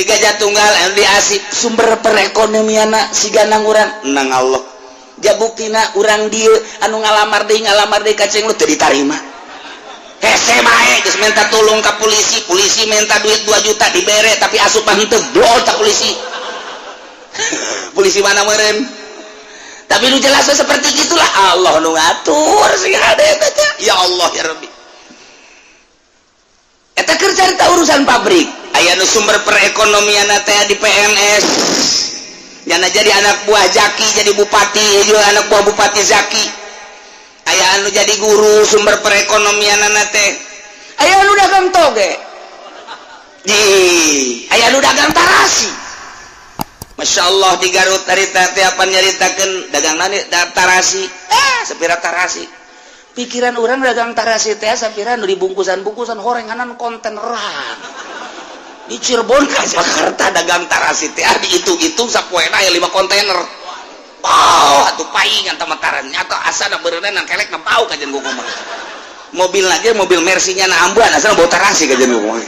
Anu di Gajah Tunggal, anu di Asip, sumber perekonomian siga nang urang nang Allah. Ja buktina urang dieu anu ngalamar deui ka Cenglut teu ditarima. Hese bae geus minta tolong ka polisi, polisi minta duit 2 juta dibere, tapi asup mah henteu, blol tak polisi. Polisi mana meureun? Tapi nu jelas seperti itulah Allah nu ngatur sing hade teh. Ya Allah ya Rabbi. Eta keur carita urusan pabrik. Aya nu sumber perekonomian teh di PNS. Nyana jadi anak buah Zaki, jadi bupati, juga anak buah Bupati Zaki. Aya anu jadi guru sumber perekonomian teh, aya anu dagang toge di, aya anu dagang tarasi. Masya Allah, di Garut harita teh apa nyaritakeun dagang nani tarasi, sapira tarasi. Pikiran orang dagang tarasi teh sapira nu dibungkusan-bungkusan horenganan konteneran di Cirebon ke Jakarta. Dagang tarasi teh dihitung-hitung sapoena aya 5 kontainer. Oh, atuh paingan tamataran nyata asana beureunan nang kelek na bau kajian kumaha. Mobil lagi mobil Mercy-nya na ambuan asana bau tarasi kajian kumaha.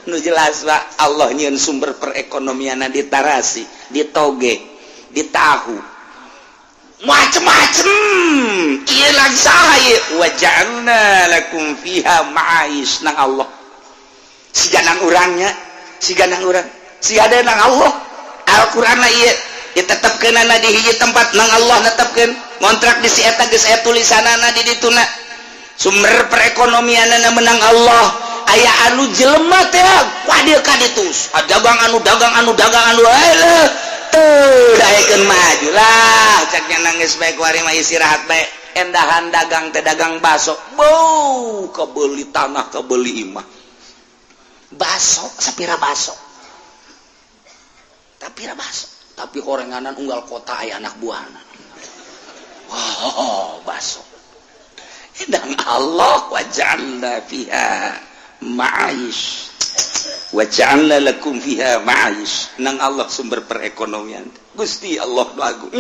Nu jelas Pak, Allah nyieun sumber perekonomian di tarasi, di toge, di tahu. Macem-macem. Ieu lagi saha ieu? Wa ja'alna lakum fiha ma'aish nang Allah. Siga nang urangnya, siga nang urang. Siga nang Allah. Al-Qur'an ieu ditetapkeun di hiji tempat nang Allah netepkeun ngontrak di si eta geus aya tulisanana di dituna sumber perekonomianana menang Allah. Aya anu jelema teh wah ka ditu dagang anu dagang anu dagang anu eleuh teu daekeun maju lah caknya nangis bae kuari mah istirahat bae endahan dagang teh dagang baso bau kebeli tanah, kebeli imah, baso sapira, baso tapi baso, tapi horenganan unggal kota aya anak buahna. Wow, baso dan Allah waja'alna fiha ma'aish, waja'alna lakum fiha ma'aish nang Allah sumber perekonomian. Gusti Allah nu agung.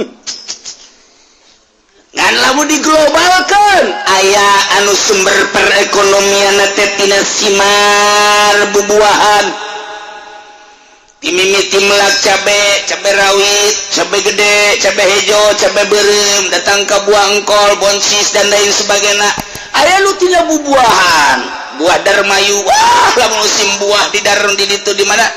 Ngan lamun diglobalkan aya anu sumber perekonomian teh tina simar bubuahan, timimiti melak cabe, cabe rawit, cabe gede, cabe hejo, cabe berem, datang ke buah engkol, bonsis, dan lain sebagainya. Aya lu tina bubuahan buah darmayu. Wah, lah musim buah di dar di itu di mana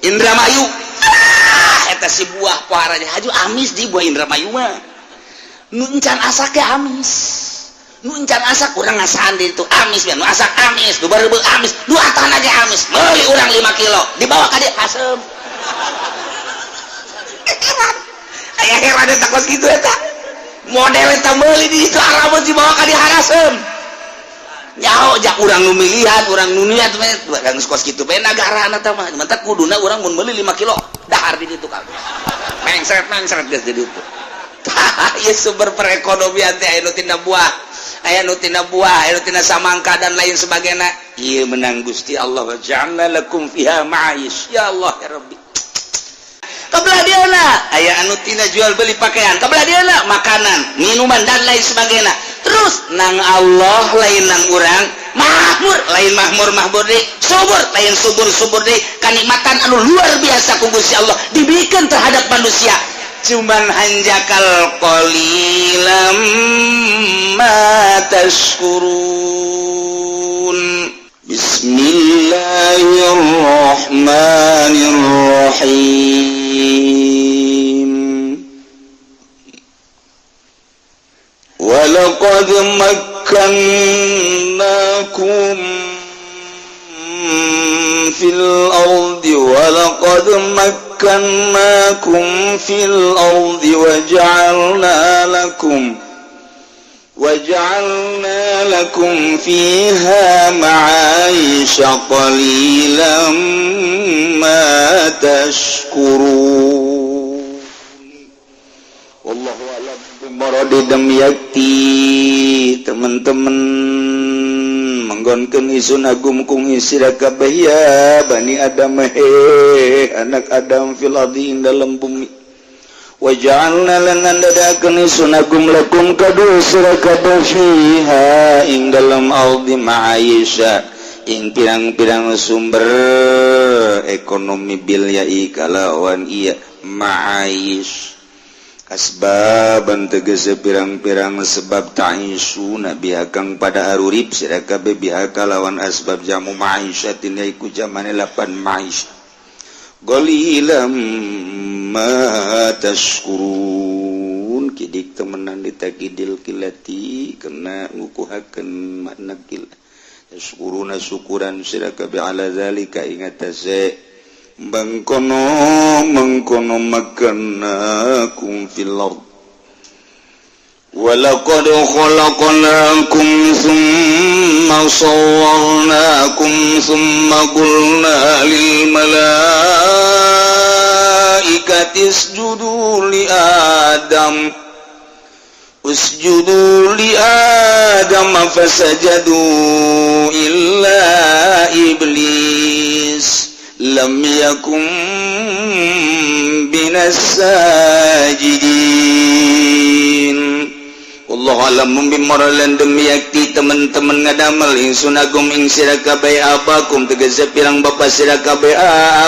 Indramayu. Ah, eta si buah poharanya haju amis di buah Indramayu mah. Nu encan asak ge amis, nu encan asak urang ngasaan di itu amis ya, nu asak amis, nu baru amis, nu atan aja amis. Meuli urang 5 kilo dibawa ka dieu asem. Heran aya, heran eta kos kitu, eta model eta meuli di itu alamun dibawa ka dieu harasem. Nyaho jak urang nu milihan, urang nu niat mah geus kos kitu bae nagara eta mah. Mantak kuduna urang mun meuli 5 kilo dahar di ditu kabeh, mengsret mengsret geus di ditu. Tah, ieu sumber perekonomian teh aya nu tina buah, aya nu tina buah, aya nu tina samangka, dan lain sebagainya. Ieu menang Gusti Allah ja'alna lakum fiha ma'aish. Ya Allah ya Rabbi. Kebelah dieuna aya anu tina jual beli pakaian, kebelah dieuna makanan, minuman, dan lain sebagainya. Terus nang Allah, lain nang urang makmur, lain makmur makmur deui, subur lain subur subur deui. Kanikmatan anu luar biasa ku Gusti Allah diberikan terhadap manusia, cuman hanjakal qalilam ma tashkurun. Bismillahirrahmanirrahim. Walaqad makkannakum fil ardi, walaqad makkannakum fil ardi وجعلنا لكم فيها معايش قليلا ما تشكرون. والله أعلم بمراد dam yakti. Teman-teman, manggonkeun isun agum kung sira kabeh ya bani Adam, he anak Adam, fil ardi dalam bumi. Waja'alna lan ndadakeun isun agum lakum kadu sira kabeh fiha ing dalam ardi ma'aisha. ing pirang-pirang sumber ekonomi bil yai kalawan iya ma'aish asbaban tegese pirang-pirang sebab ta'isuna biha kang pada arurip sira kabeh biha kalawan asbab jamu ma'isyatin yaiku jamane lapan ma'ish qalilam ma tashkurun kidik temenan ditakidil kilati kena ngukuhakeun makna kil tashkuruna syukuran sira kabeh ala zalika ing atase mengkono mengkono makannakum fil ard walaqad khalaqnakum thumma sawwarnakum thumma qulna lil malaikati isjudu li adam usjudu li adam fasajadu illa iblis lam yakum minas sajidin. Wallahu alam bimaralan demi yakti teman-teman ngadamel ingsun agung ing sira kabeh abakum tegese pirang bapa sira kabeh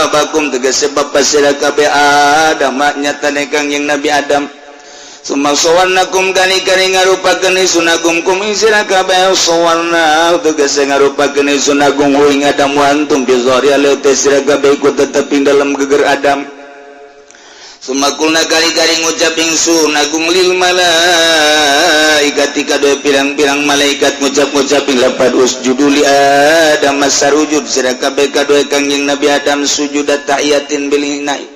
abakum tegese bapa sira kabeh Adam nyatane kang yang Nabi Adam. Suma sawarnakum kani-kani ngarupakeun ingsun agung kum ing sira kabeh sawarna tegese ngarupakeun ingsun agung ing Adam wa antum bi zahri aleu sira kabeh iku tetep ing dalem geger Adam. Suma kulna kali-kali ngucap ingsun agung lil malaikati kadue pirang-pirang malaikat ngucap-ngucap ing lapad usjudu li Adam masarujud sira kabeh kadue kangjeng Nabi Adam sujud tahiyatin bil hinai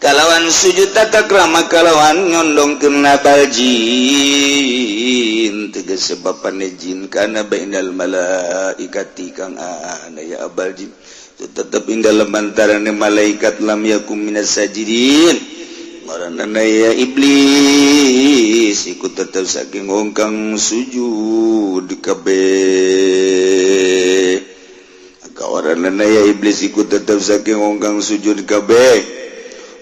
kalawan sujud tata krama kalawan nyondongkeun nabal jin tegese bapane jin kana bainal malaikati kang ana ya abal jin tetep ing dalem antarane malaikat lam yakum minas sajidin ngaranna ya iblis iku tetep saking wong kang sujud kabeh kawaranna ya iblis iku tetep saking wong kang sujud kabeh.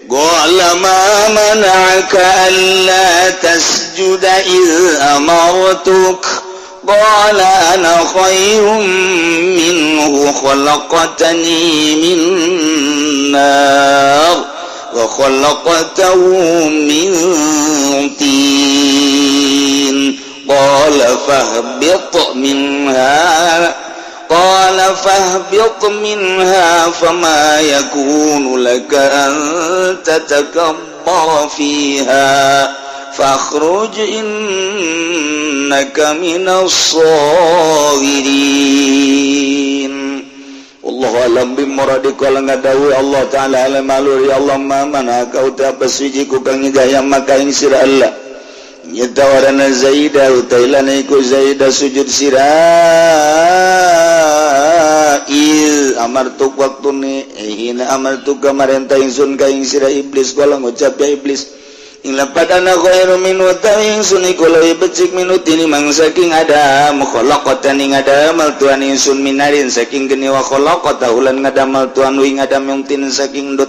Qala ma mana'aka alla tasjuda idh amartuk qala ana khairum minhu khalaqtani min nar wa khalaqtahu min tin qala fahbit minha qala fahbit minha fama yakunu laka an tatakabbara fiha fakhruj innaka minas saghirin. Wallahu alam bimuradi kala ngadawi Allah ta'ala alam aluri Allah ma manaka uta pasiji ku kang nyegah maka ing sira Allah nyatawarana Zaida utailana iku Zaida sujud sira il amartuk waktu ni hina amartuk kamarenta ingsun ka ing sira iblis kala ngucap ya iblis ing lapad ana khairu min wa ta ingsun iku leuwih becik minutini mang saking Adam khalaqatan ing Adam tuan ingsun minarin saking geni wa khalaqata ulan ngadamal tuan ing Adam yang tin saking dut.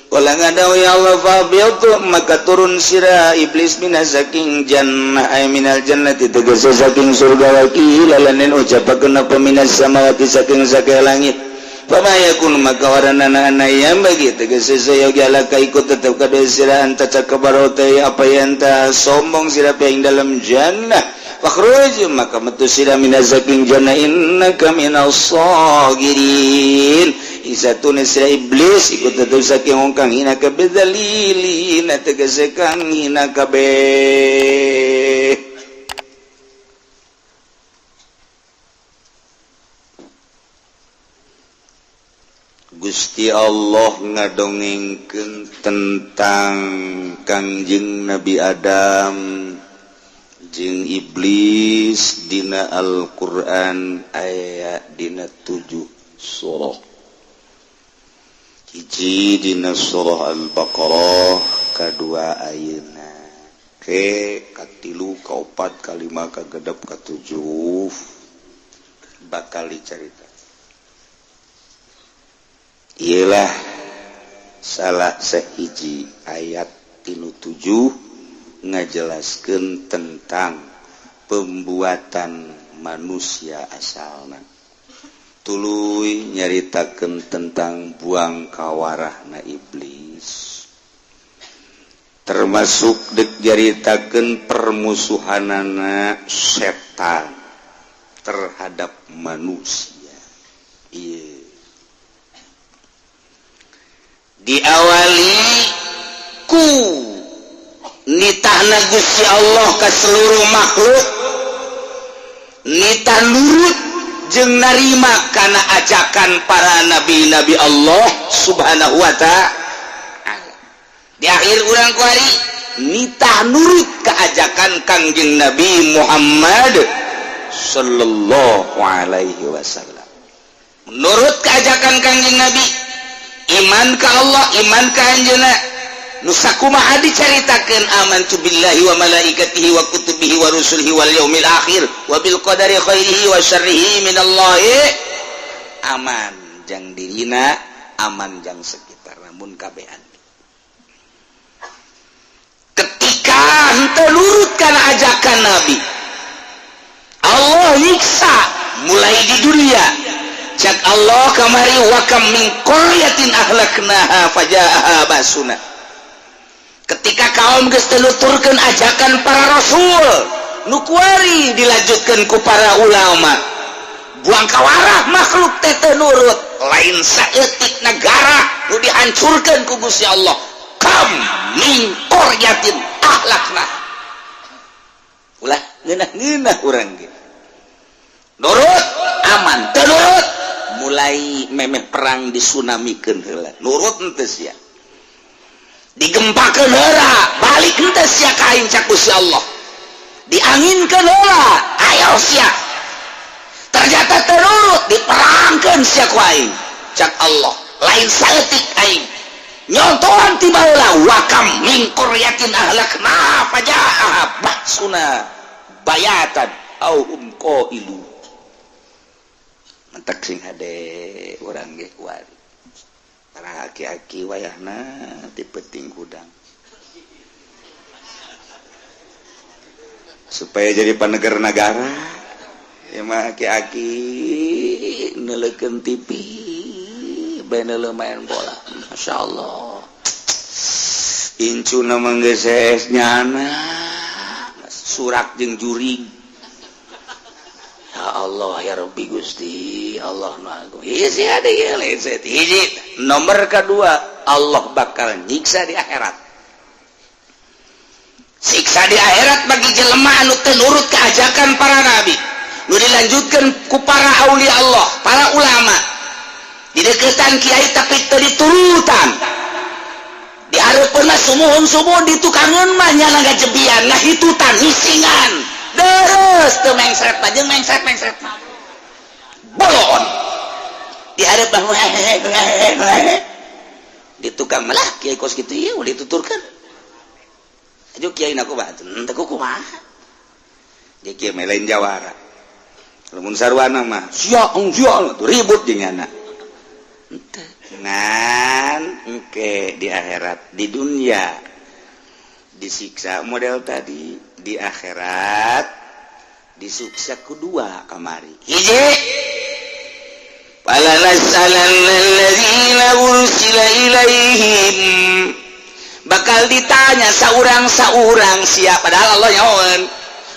Kala ngadaw ya Allah fa'biyatu maka turun sira iblis minas saking jannah ay minal jannati tegese saking surga wakila lanin ucapakeun apa minas samawati saking sakai langit fama yakun maka waranana ana yang bagi tegese sayogi alaka ikut tetep kada sira anta takabaro apa yang ta sombong sira ing dalam jannah fakhruj maka metu sira minas saking jannah innaka minas sagirin. Isatune sira iblis ikut tetep saking wong kang hina kabeh zalilina tegese kang hina kabeh. Gusti Allah ngadongengkeun tentang Kangjeng Nabi Adam jeung iblis dina Al-Qur'an aya dina 7 surah. Hiji dina surah Al-Baqarah, kadua ayeuna ke katilu kaopat kalima kagedep katujuh bakal dicarita. Iyalah salah sahiji ayat tinu 7 ngajelaskeun tentang pembuatan manusia asalna. Tuluy nyaritakeun tentang buang kawarahna iblis, termasuk dek nyaritakeun permusuhanana setan terhadap manusia. Iya, diawali ku nitahna Gusti Allah ke seluruh makhluk, nitah nurut jeung narima kana ajakan para nabi-nabi Allah Subhanahu wa Ta'ala. Di akhir urang kuari nitah nurut ke ajakan Kangjeng Nabi Muhammad Sallallahu Alaihi Wasallam. Menurut keajakan Kangjeng Nabi, iman ke Allah, iman ke anjeunna, nu sakumaha dicaritakeun, amantu billahi wa malaikatihi wa kutubihi wa rusulihi wal yaumil akhir wa bil qadari khairihi wa syarrihi minallahi. Aman jang dirina, aman jang sekitar. Namun kabehan ketika henteu nurut kana ajakan Nabi, Allah nyiksa mulai di dunia. Cak Allah kamari, wa kam min qaryatin ahlaknaha fajaaha basuna. Ketika kaum geus teu nuturkeun ajakan para rasul nu kuari dilanjutkeun ku para ulama, buang kawarah makhluk teh teu nurut, lain saeutik negara nu dihancurkeun ku Gusti Allah. Kam min qaryatin ahlakna, ulah ngeunah-ngeunah urang ge. Nurut aman, teu nurut mulai memeh perang disunamikeun heula. Nurut henteu sia? Digempakeun heula, balik henteu sia ka aing? Cak Gusti Allah. Dianginkeun heula, ayo sia. Ternyata teu nurut, diperangkeun sia ku aing, cak Allah. Lain saeutik aing nyontohan ti baheula, wa kam min qaryatin ahlakna fajaa ba'suna bayatan aw hum qailu. Mentek sing hade urang ge kuari, para aki-aki wayahna ti peuting hudang supaya jadi paneger negara ya mah. Aki-aki neuleukeun TV bae, neuleuh main bola. Masya Allah, incuna mah geus nyana surak jeung jurig. Ya Allah, ya Rabbi, Gusti Allah nu agung. Hiji ada ieu lain hiji. Nomor kedua, Allah bakal nyiksa di akhirat. Siksa di akhirat bagi jelema anu teu nurut keajakan para nabi nu dilanjutkan ku para aulia Allah, para ulama. Dideketan kiai tapi teu diturutan, dihareupeun mah sumuhun sumuhun, di tukangeun mah nyana gajebian, ngahitutan, ngisingan deres, teu mengsret mah jeung mengsret mengsret mah bolon. Di hareup mah di tukang malah kiai kos kitu ieu ulah dituturkeun. Ajo kiai na kumaha teu kumaha dia kiai mah lain jawara. Lamun sarwana mah sia sia tuh ribut jeung nyana. Ngan engke di akhirat, di dunia disiksa model tadi, di akhirat disiksa kedua kamari. Hiji, fala nas'alanna alladzina ursila ilaihim, bakal ditanya saurang-saurang sia. Padahal Allah nyahoeun,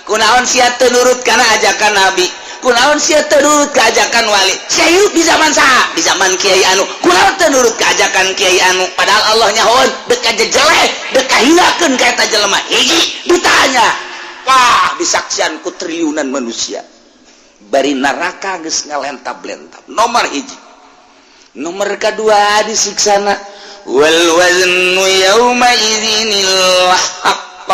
kunaon sia teu nurut kana ajakan nabi, kunaon sia teu nurut ka ajakan wali? Sia hirup di zaman saha? Di zaman kiai anu. Kunaon teu nurut ka ajakan kiai anu? Padahal Allah nyahoeun dek jejeleh, dek kahinakeun ka eta jelema. Hiji, ditanya, wah, disaksian ku triliunan manusia, bari neraka geus ngalentab-lentab. Nomor hiji. Nomor kedua, disiksana wal waznu yauma idzinil haqq,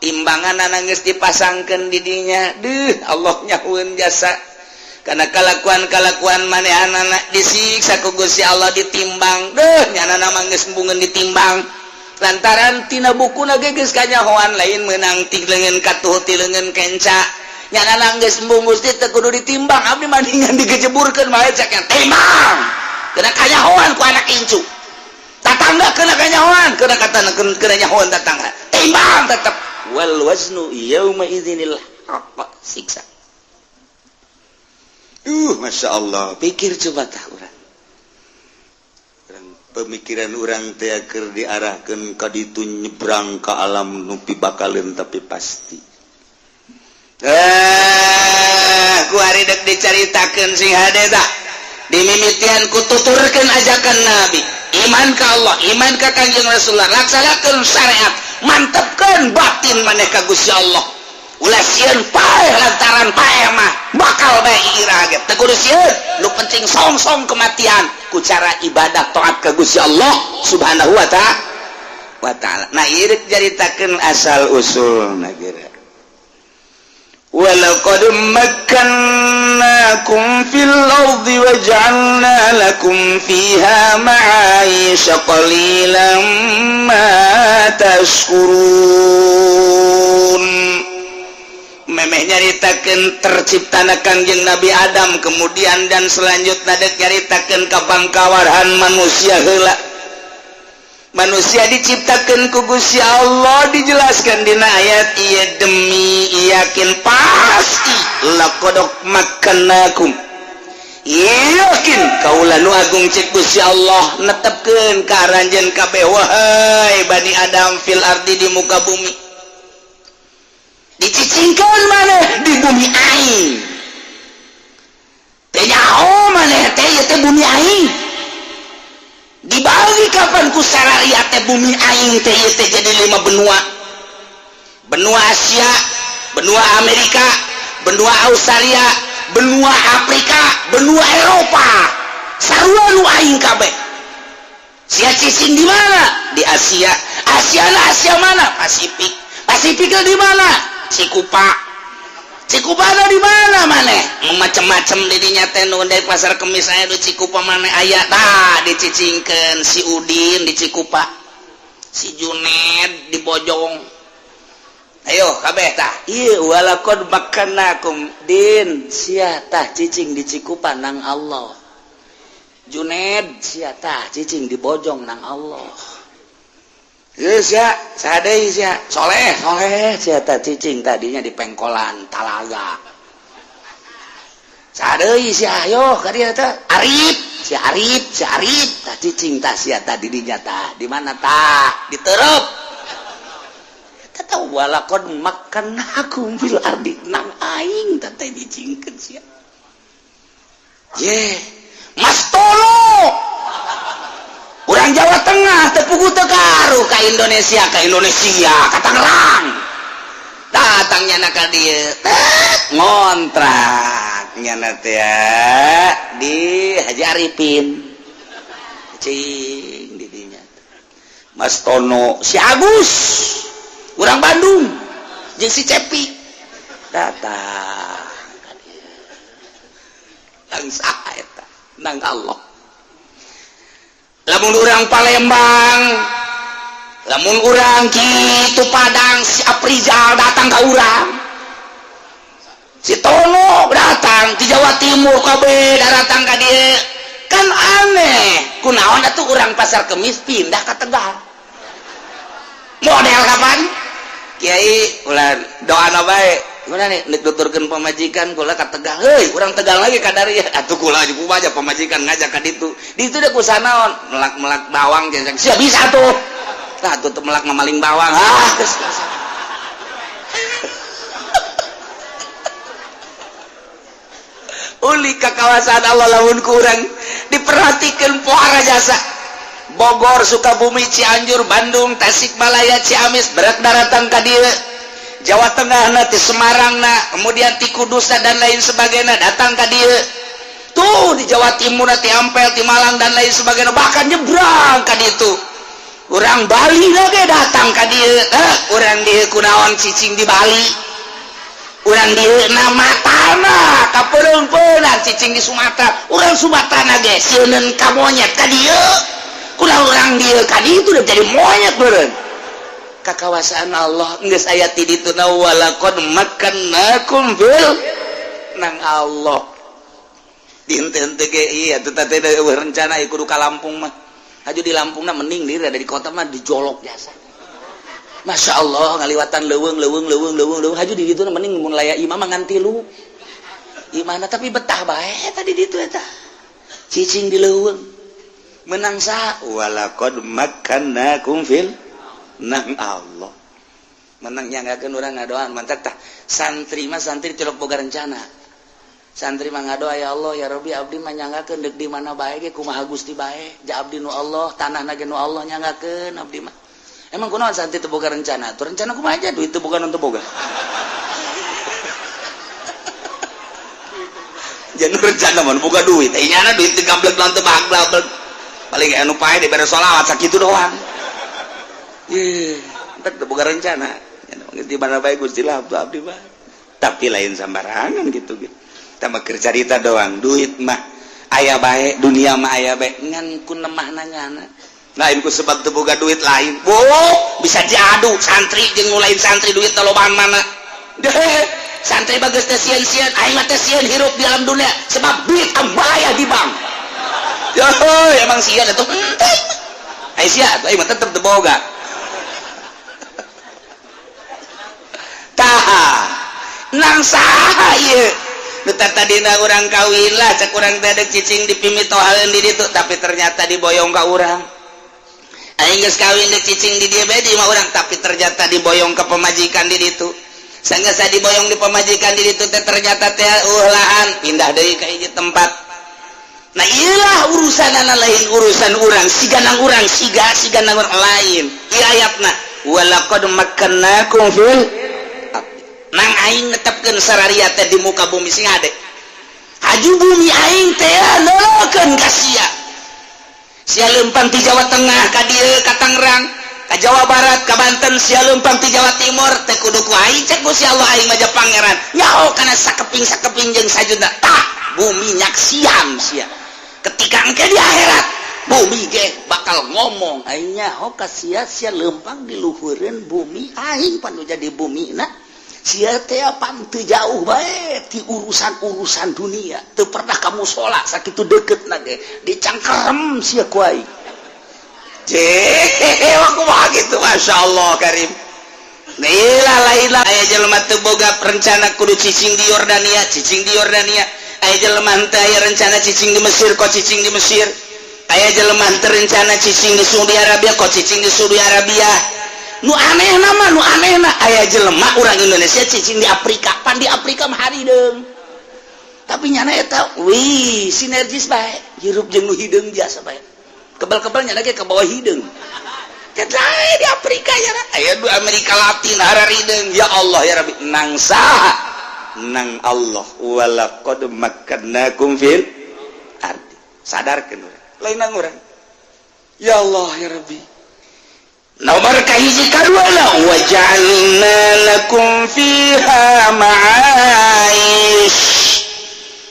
timbangan geus dipasangkeun di dinya. Deuh, Allah nyahueun jasa karena kalakuan-kalakuan manehanana disiksa ku Gusti Allah, ditimbang. Deuh, nyanana mah geus embungeun ditimbang lantaran tina bukuna ge geus kanyahoan, lain meunang ti leungeun katuhu, ti leungeun kenca. Nyanana geus embung, Gusti, teu kudu ditimbang, abdi mendingan digejeburkeun bae. Cek timbang, kena kanyahoan ku anak incu tatangga, kena kanyahoan, kena kata kena nyahoan tetangga, timbang tetep. Wal waznu yauma idzinil haqq, siksa. Masya Allah, pikir coba tah urang. Pemikiran urang teh keur diarahkeun ka ditu, nyebrang ka alam nu pibakaleun, tapi pasti ku ari dek dicaritakeun sing hade tah. Dimimitian ku tuturkeun ajakan Nabi, iman ka Allah, iman ka Kanjeng Rasulullah, laksanakeun syariat, mantepkeun batin maneh ka Gusti Allah. Ulah sieun paeh, lantaran paeh mah bakal bae iraha ge, teu kudu sieun. Nu penting song-song kematian ku cara ibadah taat ka Gusti Allah Subhanahu wa ta'ala. Nah, ieu rek caritakeun asal usul geura. ولقد مكناكم في الأرض وجعلنا لكم فيها معايش قليلا ما تشكرون. Memeh nyaritakeun terciptana Kangjeng Nabi Adam, kemudian dan selanjutnya dek nyaritakeun kabangkawaran manusia heula. Manusia diciptakan ku Gusti Allah, dijelaskan dina ayat ieu, demi yakin pasti. Laqad makkannakum, yakin kaula nu agung, cek Gusti Allah, netepkeun ka aranjeun kabeh, wahai Bani Adam, fil ardi, di muka bumi. Dicicingkeun maneh di bumi aing teh, nyaho maneh teh ieu teh bumi aing. Dibagi kapan ku sararia teh bumi aing teh ieu teh jadi lima benua: benua Asia, benua Amerika, benua Australia, benua Afrika, benua Eropa. Sarua nu aing kabeh. Sia cicing di mana? Di Asia. Asia lah, Asia mana? Pasifik. Pasifik di mana? Cikupa. Cikupa di mana maneh? Macem-macem didinya teh. Nu dari Pasar Kemis aya di Cikupa maneh aya. Tah, dicicingkeun si Udin di Cikupa, si Juned di Bojong. Ayo kabeh tah ieu. Walaqad makkannakum, din sia tah cicing di Cikupa nang Allah, Juned sia tah cicing di Bojong nang Allah. Geus sia, saha deui sia? Soleh, Soleh sia tah cicing tadinya di Pengkolan Talaga. Saha deui sia? Ayo ka dieu teh. Arif, si Arif, si Arif tah cicing tah sia tah di dinya tah. Di mana tah? Di Terep. Tah, walaqad makkannakum fil ardi, nang aing tah teh dicingkeun sia. Ye, Mas Tono urang Jawa Tengah teu puguh teu karuh ka Indonesia, ka Indonesia, ka Tangerang. Datang nyana ka dieu, ngontrak nyana teh di Haji Arifin, cing di dinya. Mas Tono, si Agus urang Bandung jeung si Cepi datang ka dieu. Nang saha eta? Nang Allah. Lamun urang Palembang, lamun urang kitu Padang, si Aprizal datang ke urang, si Tono datang di Jawa Timur, kabeh datang ka dieu. Kan aneh, kunaon atuh urang Pasar Kemis pindah ke Tegal? Model kapan Kiai ulah doana bae. Gimana nih, nek nuturkeun pamajikan kula ka Tegal, heuy, urang Tegal lagi kadari atuh kula juga aja pamajikan ngajak ka ditu. Di itu deh kusanaon melak-melak bawang jeung sia bisa tuh. Tah tuh melak mamaling bawang. Ah, geus. Uli ka kawasan Allah, lamun kurang diperhatikan pohara jasa Bogor, Sukabumi, Cianjur, Bandung, Tasikmalaya, Ciamis berat daratan ka dieu. Jawa Tengah na, di Semarang na, kemudian di Kudus dan lain sebagainya datang ka dieu. Tuh di Jawa Timur na, ti Ampel, ti Malang dan lain sebagainya, bahkan nyebrang ka ditu. Urang Bali lagi datang ka dieu. Eh, urang dieu kunaon cicing di Bali? Urang dieu nama tanah kapeung-peunang cicing di Sumatera. Urang Sumatera ge sieuneun ka monyet ka dieu. Kunaon urang dieu ka ditu udah jadi monyet beureun? Kakawasaan Allah geus aya ti ditu na. Walaqad makkannakum fil, nang Allah. Dinten teh ge iya teh teh rencana kudu ka Lampung mah. Haju di Lampung na mending diri ada di kota mah dijolok jasa. Masya Allah, ngaliwatan leuweung leuweung leuweung leuweung leuweung. Haju di ditu mending mun laya imah mah ngan tilu. Gimana tapi betah bae tadi di itu eta. Cicing di leuweung. Menang sa walaqad makkannakum fil nang Allah. Menang nyanggakeun urang ngadoan mantak tah. Santri mah santri tilok boga rencana. Santri mah ngadoa, ya Allah, ya Rabbi, abdi mah nyanggakeun deuk di mana bae ge kumaha Gusti bae. Ja abdi nu Allah, tanahna ge nu Allah, nyanggakeun abdi mah. Emang kunaon santri teu boga rencana? Tuh rencana kumaha aja duit teu boga, non teu boga. Jangan rencana mah boga duit. Eh, nyana duit digablek lan teu bagblek. Paling anu pae dibere sholawat sakitu doang. Ye, entek teu boga rencana. Di mana bae Gusti lah abdi mah. Tapi lain sambarangan gitu gitu. Tambah keur carita doang, duit mah aya bae, dunia mah aya bae, ngan ku nemahna nyana. Lain ku sebab teu boga duit lain. Wow, bisa diadu santri jeung nu lain santri, duit lobaan mana. Deh, santri bagus teh sieun-sieun, aing mah teh sieun hirup di alam dunia sebab duit ambaya di bank. Yo, emang sieun atuh henteu. Ai sia atuh aing mah tetep teu boga. Tah, nang saha ieu? Nu tadina urang kawin lah, cek urang teh deuk cicing di pimitohaeun di ditu, tapi ternyata diboyong ka urang. Aing geus kawin deuk cicing di dieu bae di imah urang, tapi ternyata diboyong ke pemajikan di ditu. Sanggeus diboyong di pemajikan di ditu teh ternyata teh lahan pindah deui ka hiji tempat. Nah, iyalah urusanana lain urusan urang, siga nang urang, siga siga nang urang lain. Ieu ayatna walaqad makkannakum fil nang aing netepkeun sararia teh di muka bumi sing ade. Haju bumi aing teh nolokeun ka sia. Sia leumpang ti Jawa Tengah ka dieu ka Tangerang, ka Jawa Barat, ka Banten, sia leumpang ti Jawa Timur teh kudu ku aing cek Gusti Allah, aing mah pangeran. Nyaho kana sakeping-sakeping jeung sajudna. Tah, bumi nyaksian sia. Ketika engke di akhirat, bumi ge bakal ngomong, aing nyaho ka sia, sia leumpang di luhureun bumi aing pan nu jadi bumi na. Sia teh pan teu jauh bae ti urusan-urusan dunia. Teu pernah ka mushola sakitu deketna ge dicangkerem sia ku aing. Aku mah gitu, Masya Allah Karim. Lah lain lah, aya jelema teu boga rencana kudu cicing di Yordania, cicing di Yordania. Aya jelema teu aya rencana cicing di Mesir, kok cicing di Mesir. Aya jelema teu rencana cicing di Saudi Arabia, kok cicing di Saudi Arabia. Nu anehna mah, nu anehna aya jelema urang Indonesia cicing di Afrika, pan di Afrika mah harideung. Tapi nyana eta wih sinergis bae, hirup jeung nu hideung biasa bae. Kebal-kebal nyana ge ka bawah hideung. Kedai di Afrika ya, aya di Amerika Latin harideung. Ya Allah ya Rabbi, nang saha? Nang Allah walaqad makkannakum fil ardi. Sadarkeun urang. Lain nang urang. Ya Allah ya Rabbi. Nomor kahiji kadua wa ja'alna lakum fiha ma'aish.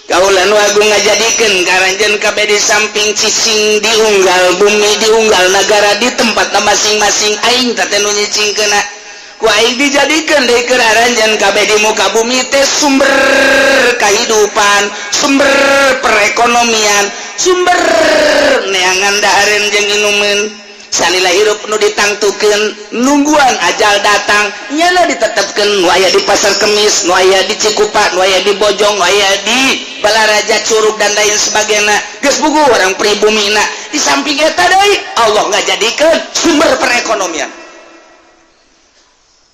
Kaula nu agung ngajadikeun karanjeun kabeh di samping cicing di unggal bumi, di unggal negara, di tempat masing-masing, aing teh nu nyicingkeuna ku aing dijadikeun deui keur aranjeun kabeh di muka bumi teh sumber kehidupan, sumber perekonomian, sumber neangan dahareun jeung inumeun. Salila hirup nu ditangtukeun nungguan ajal datang, nyana ditetepkeun nu aya di Pasar Kemis, nu aya di Cikupa, nu aya di Bojong, nu aya di Balaraja, Curug, dan lain sebagainya. Geus bugu orang pribumina. Di samping eta deui Allah ngajadikeun sumber perekonomian.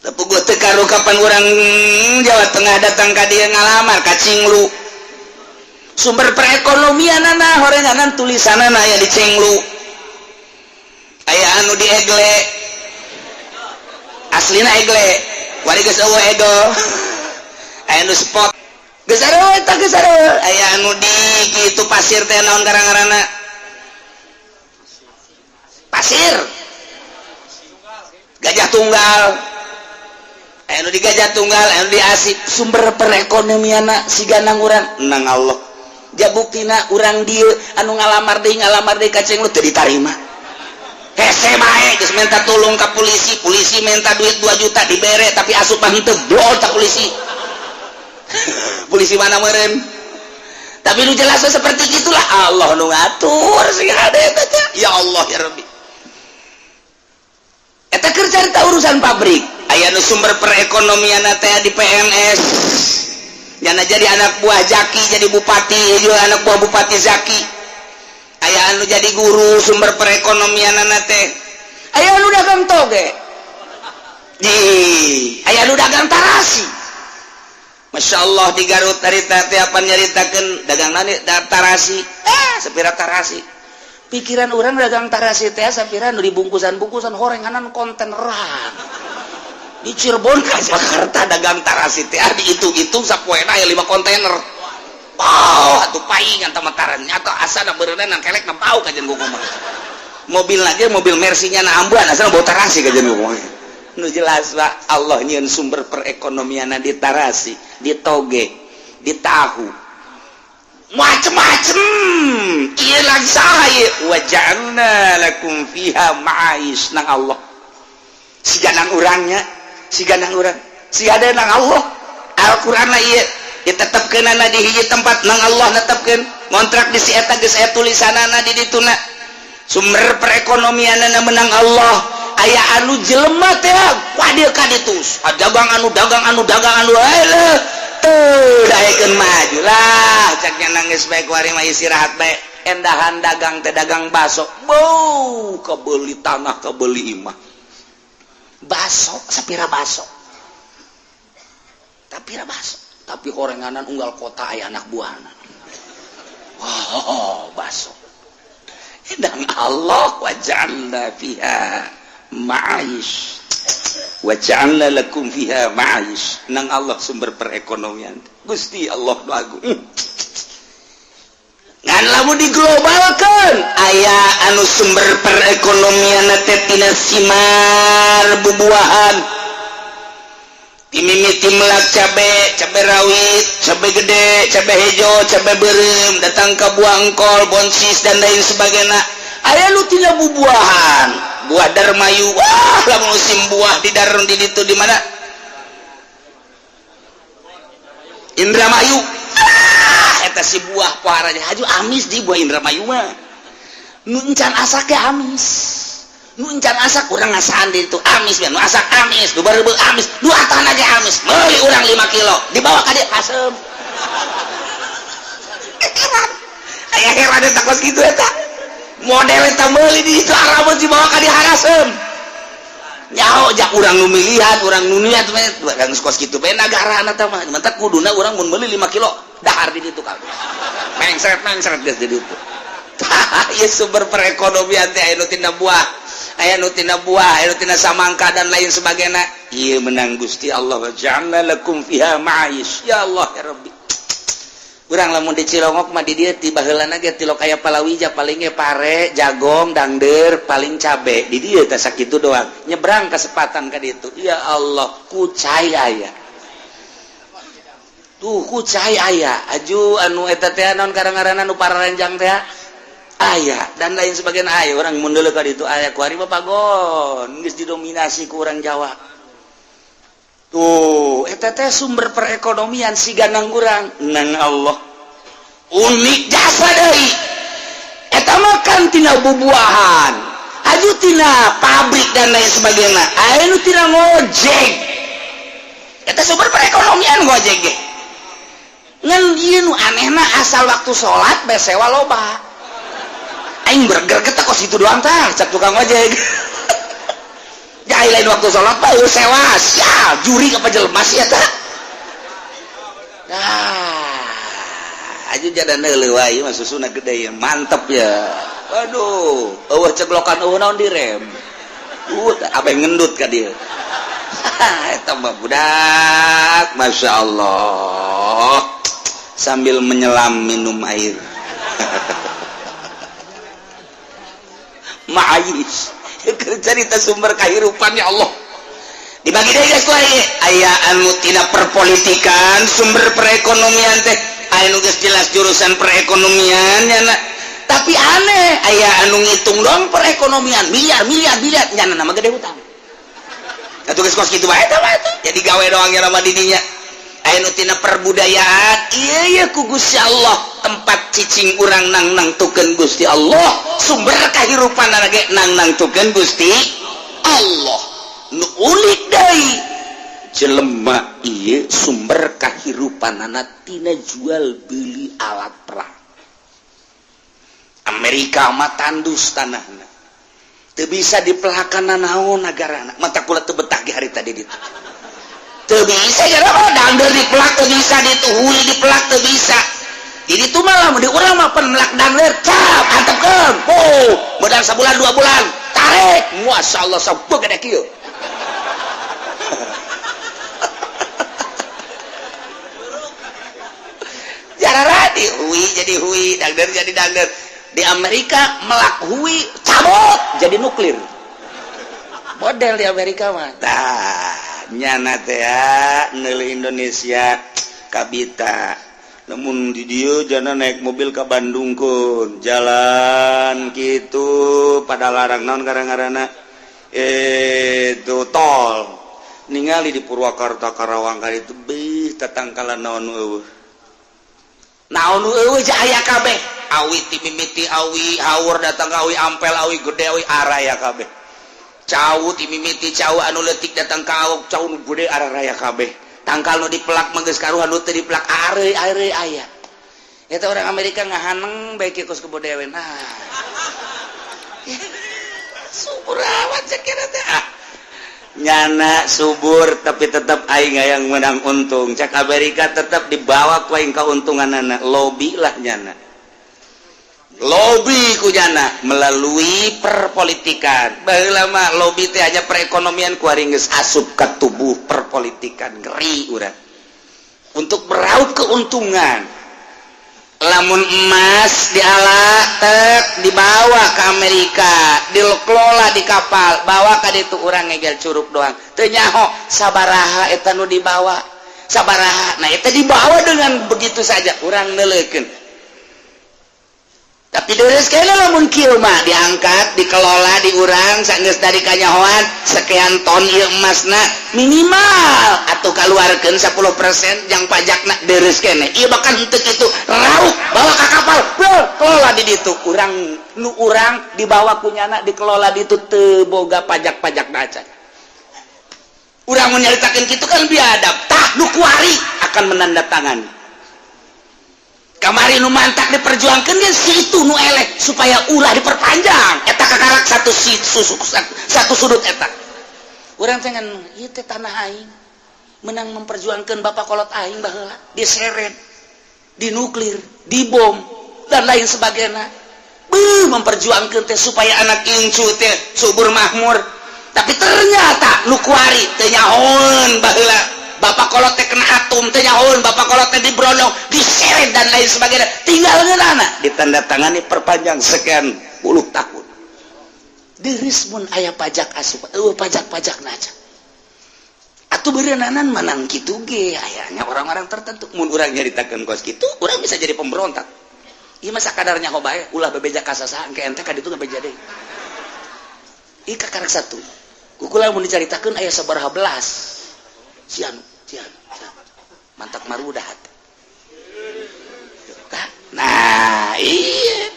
Teu puguh teu karu kapan urang Jawa Tengah datang ka dieu ngalamar ka Cinglu. Sumber perekonomianana horenganan tulisanana aya di Cinglu. Aya anu di Egle, aslina Egle, wari geus eueuh Ego. Aya anu spot geus eueuh eta, geus eueuh. Aya anu di kitu pasir teh naon garang-garana pasir Gajah Tunggal, aya anu di Gajah Tunggal, aya anu di Asip. Sumber perekonomianna siga nang urang nang Allah. Ja buktina urang dieu anu ngalamar deui ka Cinglu teu ditarima. Hese bae geus minta tolong ka polisi, polisi minta duit 2 juta dibere, tapi asup mah henteu, blol tak polisi. Polisi mana meureun? Tapi nu jelas seperti itulah Allah nu ngatur sing hade eta teh. Ya Allah ya Rabbi. Eta keur carita urusan pabrik. Aya nu sumber perekonomian teh di PNS. Nyana Nyana jadi anak buah Zaki, jadi bupati juga, anak buah Bupati Zaki. Aya anu jadi guru, sumber perekonomian teh. Aya anu dagang toge di, aya anu dagang tarasi. Masya Allah, di Garut dari teh apa nyaritakeun dagang nani tarasi, sapira tarasi. Pikiran orang dagang tarasi teh sapira nu dibungkusan-bungkusan horenganan konteneran. Di Cirebon ke Jakarta dagang tarasi teh dihitung-hitung sapoena aya 5 kontainer. Wow, atuh paingan tamataran atau asana beureunan kelek na bau kajian kumaha. Mobil lagi mobil Mercy-nya na ambuan, asana bau tarasi kajian kumaha. Nu jelas, Pak, Allah nyieun sumber perekonomian di tarasi, di toge, di tahu, macem-macem. Ieu lagi saha ieu? Wa ja'alna lakum fiha ma'aish nang Allah. Siga nang urangnya, siga nang urang, siga ada nang Allah. Al-Qur'an lah ieu ditetepkeunana di hiji tempat nang Allah, netepkeun ngontrak di si eta geus aya tulisanana di dituna, sumber perekonomianana menang Allah. Aya anu jelema teh wadir ka ditu, dagang anu, dagang anu, dagang anu, alah teu daekeun maju lah. Caknya nangis bae, kuari mah istirahat bae, endahan dagang teh dagang baso. Bau kebeli tanah, kebeli imah, baso sapira, baso tapi baso, tapi horenganan unggal kota aya anak buahna. Wow, baso dan Allah. Waja'alna fiha ma'aish, waja'alna lakum fiha ma'aish nang Allah, sumber perekonomian. Gusti Allah nu agung. Ngan lamun diglobalkan, aya anu sumber perekonomian teh tina simar bubuahan, timimiti melak cabe, cabe rawit, cabe gede, cabe hejo, cabe berem, datang ke buah engkol, bonsis, dan lain sebagainya. Aya nu tina bubuahan, buah darmayu. Wah, lah musim buah di darun di ditu, di mana, Indramayu. Ah, eta si buah poharanya haju amis di buah Indramayu mah. Nu encan asak ge amis, nu encan asak urang ngasaan di itu amis, nu asak amis, nu bareubeuh amis, nu atahna ge amis. Meuli urang 5 kilo, dibawa ka dieu asem. Heran, aya heran eta kos kitu, eta model eta meuli di itu arabeun, dibawa ka dieu harasem. Nyaho jak urang nu milihan, urang nu niat kan kos kitu bae nagara eta mah. Mantak kuduna urang mun meuli 5 kilo dahar di ditu kabeh, mengsret mengsret geus di ditu. Ieu sumber perekonomian teh aya nu tina buah, aya nu tina buah, aya nu tina samangka, dan lain sebagainya. Ieu menang Gusti Allah, ja'alna lakum fiha ma'aish. Ya Allah ya Rabbi. Urang lamun di Cilongok mah di dieu ti baheulana ge tilok aya palawija, paling ge pare, jagong, dangder, paling cabe. Di dieu teh sakitu doang. Nyebrang kesempatan ka ditu. Ya Allah, kucai aya. Tuh kucai aya. Aju anu eta teh naon karang-ngaranna nu pararanjang teh aya dan lain sebagainya aya. Urang mun deuleu ka ditu aya, kuari mah pagon geus didominasi ku urang Jawa. Tuh, eta teh sumber perekonomian siga nang urang nang Allah. Unik jasa deui. Eta mah kan tina bubuahan. Aju tina pabrik dan lain sebagainya. Aya nu tina ngojek. Eta sumber perekonomian ngojek ge. Ngan ieu nu anehna, asal waktu salat bae sewa loba. Aing berger kos itu doang tah, cak tukang ojek. Jai lain waktu sholat mah sewa sia juri apa jelema sih eta. Nah, aja jadan deuleu wae mah susuna gede ya, mantep ya. Waduh, eueuh ceglokan, eueuh naon direm. Apa yang ngendut ka dieu. Eta mah budak, Masya Allah. Sambil menyelam minum air. Ma'ayis cerita sumber kehidupan, ya Allah. Dibagi deh guys, aya anu tidak perpolitikan sumber perekonomian teh, aya nu geus jelas jurusan perekonomian ya nak. Tapi aneh, aya anu ngitung dong perekonomian miliar miliar miliar, nyana nama gede hutang atuh geus kos kitu bae eta mah. Jadi gawe doang nya nama didinya. Aya nu tina perbudayaan, iya iya ku Gusti Allah tempat cicing urang nang nangtukeun Gusti Allah, sumber kehidupan ge nang nangtukeun Gusti Allah. Nu unik deui Jelema ieu sumber kahirupanana tina jual beli alat perang. Amerika mah tandus tanahna, teu bisa dipelakan naon negarana. Mata kula teu betah ge hari tadi ditu, teu bisa ya. Dangder dipelak teu bisa, ditu hui dipelak teu bisa. Jadi itu malah di urang mah pan melak dangder cap antepkeun, oh, modal sabulan 2 bulan tarik, masya Allah, sabuk gede kieu. Jararadi hui jadi hui, dangder jadi dangder. Di Amerika melak hui cabut jadi nuklir model di Amerika mah. Tah, nyana teh ya neuleuh Indonesia kabita. Namun di dieu jana naik mobil ke Bandung kun jalan gitu pada larang naon karang-karana itu tol. Ningali di Purwakarta, Karawang kan itu beuh, tatangkalan naon eueuh, naon eueuh, aya kabeh. Awi ti mimiti awi haur datang ka awi ampel, awi gede, awi araya kabeh. Cau ti mimiti cau anu leutik datang ka awok cau nu gede, araya kabeh. Tangkal nu dipelak mah geus karuhan, nu teu dipelak areuy areuy aya. Eta orang Amerika ngahaneng bae kieu kos kebo dewe. Nah, subur amat cek teh. Ah, nyana subur, tapi tetap aing yang menang untung. Cek Amerika tetap dibawa ku aing keuntungan anak lobby lah. Nyana lobby ku nyana melalui perpolitikan. Baheula mah lobby teh hanya perekonomian, ku geus asup ke tubuh perpolitikan. Ngeri urang untuk meraup keuntungan. Lamun emas diala tek dibawa ke Amerika, dikelola di kapal, bawa ka ditu, urang ngegel curug doang, teu nyaho sabaraha eta nu dibawa, sabaraha. Nah, eta dibawa dengan begitu saja, urang neuleukeun. Tapi deres kayaknya lamun kieu mah diangkat, dikelola di urang, sanggeus dari kanyahoan sekian ton ieu emasna minimal atau keluarkeun 10% yang pajakna, deres kene. Ieu bahkan henteu kitu, raup bawa ka kapal, bro, kelola di ditu. Urang nu urang dibawa ku nyana, dikelola di ditu, teu boga pajak-pajak acan. Urang mun nyaritakeun kitu kan biadab. Tah, nu kuari akan menandatangani. Kamari nu mantak diperjuangkan dia si itu nu elek supaya ulah diperpanjang. Eta kakarak satu si susu, satu sudut eta urang teh ngan ieu teh tanah aing, menang memperjuangkan bapak kolot aing baheula diseret, dinuklir, dibom, dan lain sebagainya. Beuh, memperjuangkan teh supaya anak incu teh subur makmur. Tapi ternyata nu kuari teh nyahoeun baheula bapak kolot teh kena atom, teh nyahoeun bapak kolot teh dibrondong, diseret, dan lain sebagainya. Tinggal ngeunana ditandatangani perpanjang sekian puluh tahun. Deris mun aya pajak asup, eueuh pajak-pajak naca atuh beureunanan menang kitu ge. Ayanya orang-orang tertentu mun urang nyaritakeun kos kitu, urang bisa jadi pemberontak. Ieu mah sakadarnya ho bae, ulah bebeja ka sasaha ke ente ka ditu bebeja deui. Ieu kakarak satu kukula mun dicaritakeun aya sabaraha belas si anu si anu mantak marudah. Nah, iya,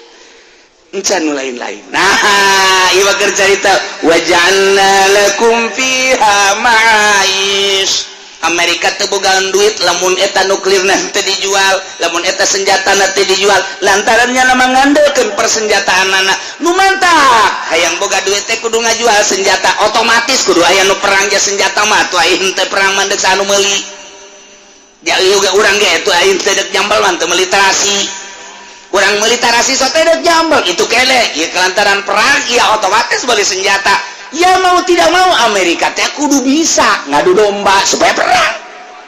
encan nu lain-lain. Nah, ieu mah keur carita waja'alna lakum fiha ma'aish. Amerika teu bogaan duit lamun eta nuklir nanti dijual, lamun eta senjata nanti dijual, lantarannya nama ngandelkeun persenjataan anak. Nu mantak hayang boga duit teh kudu ngajual senjata, otomatis kudu aya nu perang ge senjata mah. Tuh, aing teh perang mah deuk anu meuli ya juga. Urang ge tuh aing teh deuk jambal mah teu meuli terasi, urang meuli tarasi so teh deuk jambal itu kene. Ieu kelantaran perang, ya otomatis beli senjata. Ya, mau tidak mau Amerika teh kudu bisa ngadu domba supaya perang.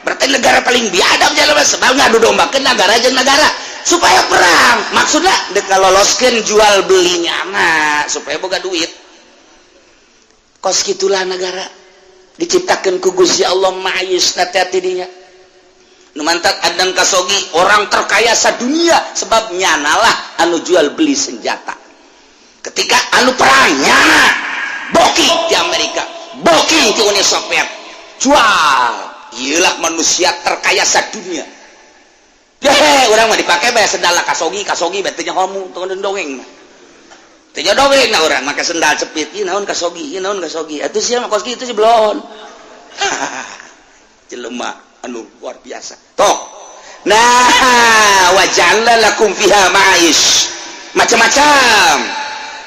Berarti negara paling biadab jalan, sebab ngadu domba ke negara jeung negara supaya perang. Maksudnya dek loloskeun jual belinya mah supaya boga duit. Kos gitulah negara diciptakan ku Gusti Allah ma'ayis hati dinya. Nu mantak Adnan Khashoggi orang terkaya sadunia, sebab nyanalah anu jual beli senjata. Ketika anu perang, nyana booking di Amerika, booking di Uni Soviet, jual. Iyalah manusia terkaya sadunia. Deh, urang mah dipakai bae sendal Khashoggi. Khashoggi berarti homu tong dongeng mah. Teu dongeng. Nah, urang make sendal cepit, ieu naon Khashoggi, ieu naon Khashoggi. Atuh sia mah kos kitu sih belon. Jelema anu luar biasa. Toh. Nah, wa ja'alna lakum fiha ma'aish. Macam-macam.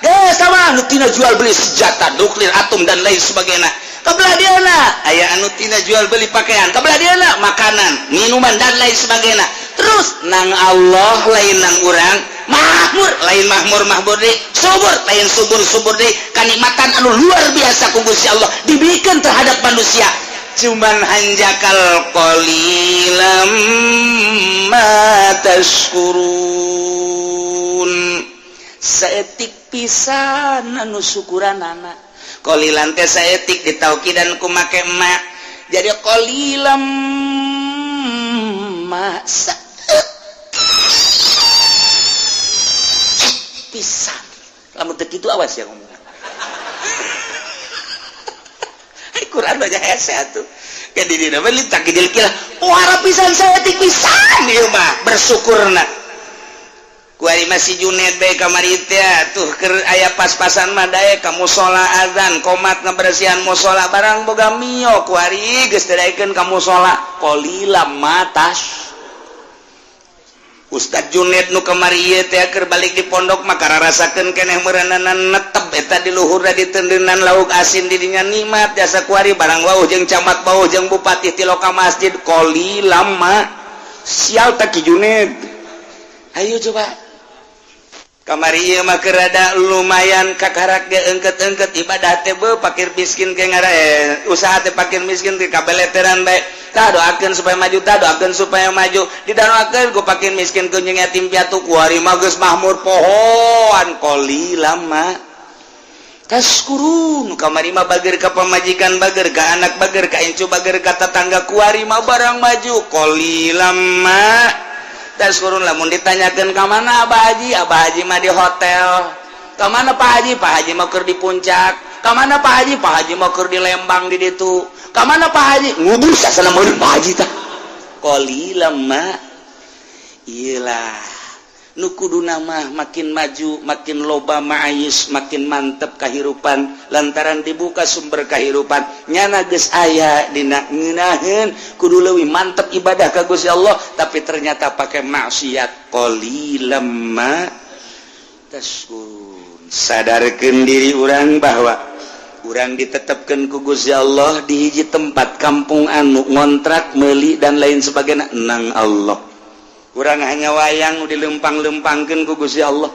Geus sama nu tina jual beli senjata nuklir, atom dan lain sebagainya. Kabelah dieuna aya anu tina jual beli pakaian, kabelah dieuna makanan, minuman dan lain sebagainya. Terus nang Allah lain nang urang, makmur lain makmur makmur deui, subur lain subur subur deui, kanikmatan anu luar biasa ku Gusti Allah diberikan terhadap manusia. Cuman hanjakal qalilam ma tashkurun. Saeutik pisan anu syukuranana. Qalilan teh saeutik ditaukidan ku make ma. Jadi qalilam ma saeutik pisan. Lamun teu kitu awas ya ngomong. Quran banyak hese atuh. Ke di dina mah litakidil kira. Wah, pisan saeutik pisan ieu mah bersyukurna. Kuari masih Junet bae kamari teh tuh keur aya pas-pasan mah daek ka musala azan komat ngebersihan musala barang boga mio kuari geus daekeun ka musala qalilam matas. Ustad Junet nu kamari ieu teh keur balik di pondok mah kararasakeun keneh meureunana netep eta di luhurna ditendenan lauk asin di dinya nikmat jasa kuari barang wauh jeung camat bauh jeung bupati ti loka masjid qalilam ma sial tak Ki Junet. Ayo coba kamari ieu mah keur rada lumayan kakarak ge engket-engket ibadah teh beuh pakir miskin ke ngara usaha teh pakir miskin teh kabeleteran bae. Tah doakeun supaya maju, tah doakeun supaya maju, didoakeun ku pakir miskin ku jeung yatim piatu kuari mah geus mahmur pohoan qalilam ma tashkurun. Kamari mah bager ka pamajikan, bager ka anak, bager ka incu, bager ka tetangga kuari mah barang maju qalilam ma tashkurun. Lamun ditanyakeun ka mana Abah Haji, Abah Haji mah di hotel. Ka mana Pak Haji? Pak Haji mah keur di puncak. Ka mana Pak Haji? Pak Haji mah keur di Lembang di ditu. Ka mana Pak Haji? Ngubur sasana meureun Pak Haji tah. Qalilam ma iyalah nu kuduna mah makin maju makin loba ma'ayis makin mantep kahirupan lantaran dibuka sumber kahirupan nyana geus aya dina ngeunaheun kudu leuwih mantep ibadah ka Gusti Allah tapi ternyata pakai maksiat qalilam ma tashkurun. Sadarkeun diri urang bahwa urang ditetapkan ku Gusti Allah di hiji tempat kampung anu ngontrak meuli dan lain sebagainya nang Allah. Kurang hanya wayang dilempang-lempangkeun ku Gusti Allah.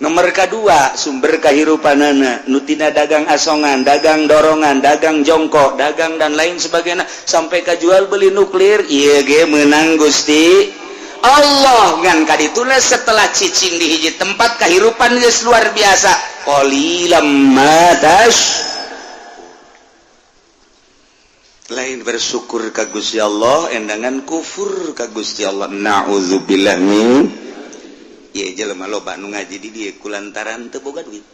Nomor kedua sumber kahirupanana nutina dagang asongan, dagang dorongan, dagang jongkok, dagang dan lain sebagainya sampai ka jual beli nuklir ieu ge menang Gusti Allah. Ngan kadituna setelah cicing di hiji tempat kahirupan geus luar biasa qalilam ma tash lain bersyukur ka Gusti Allah endangan kufur ka Gusti Allah. Na'udzubillah min ieu jelema loba nu ngaji di dieu kulantaran teu boga duit,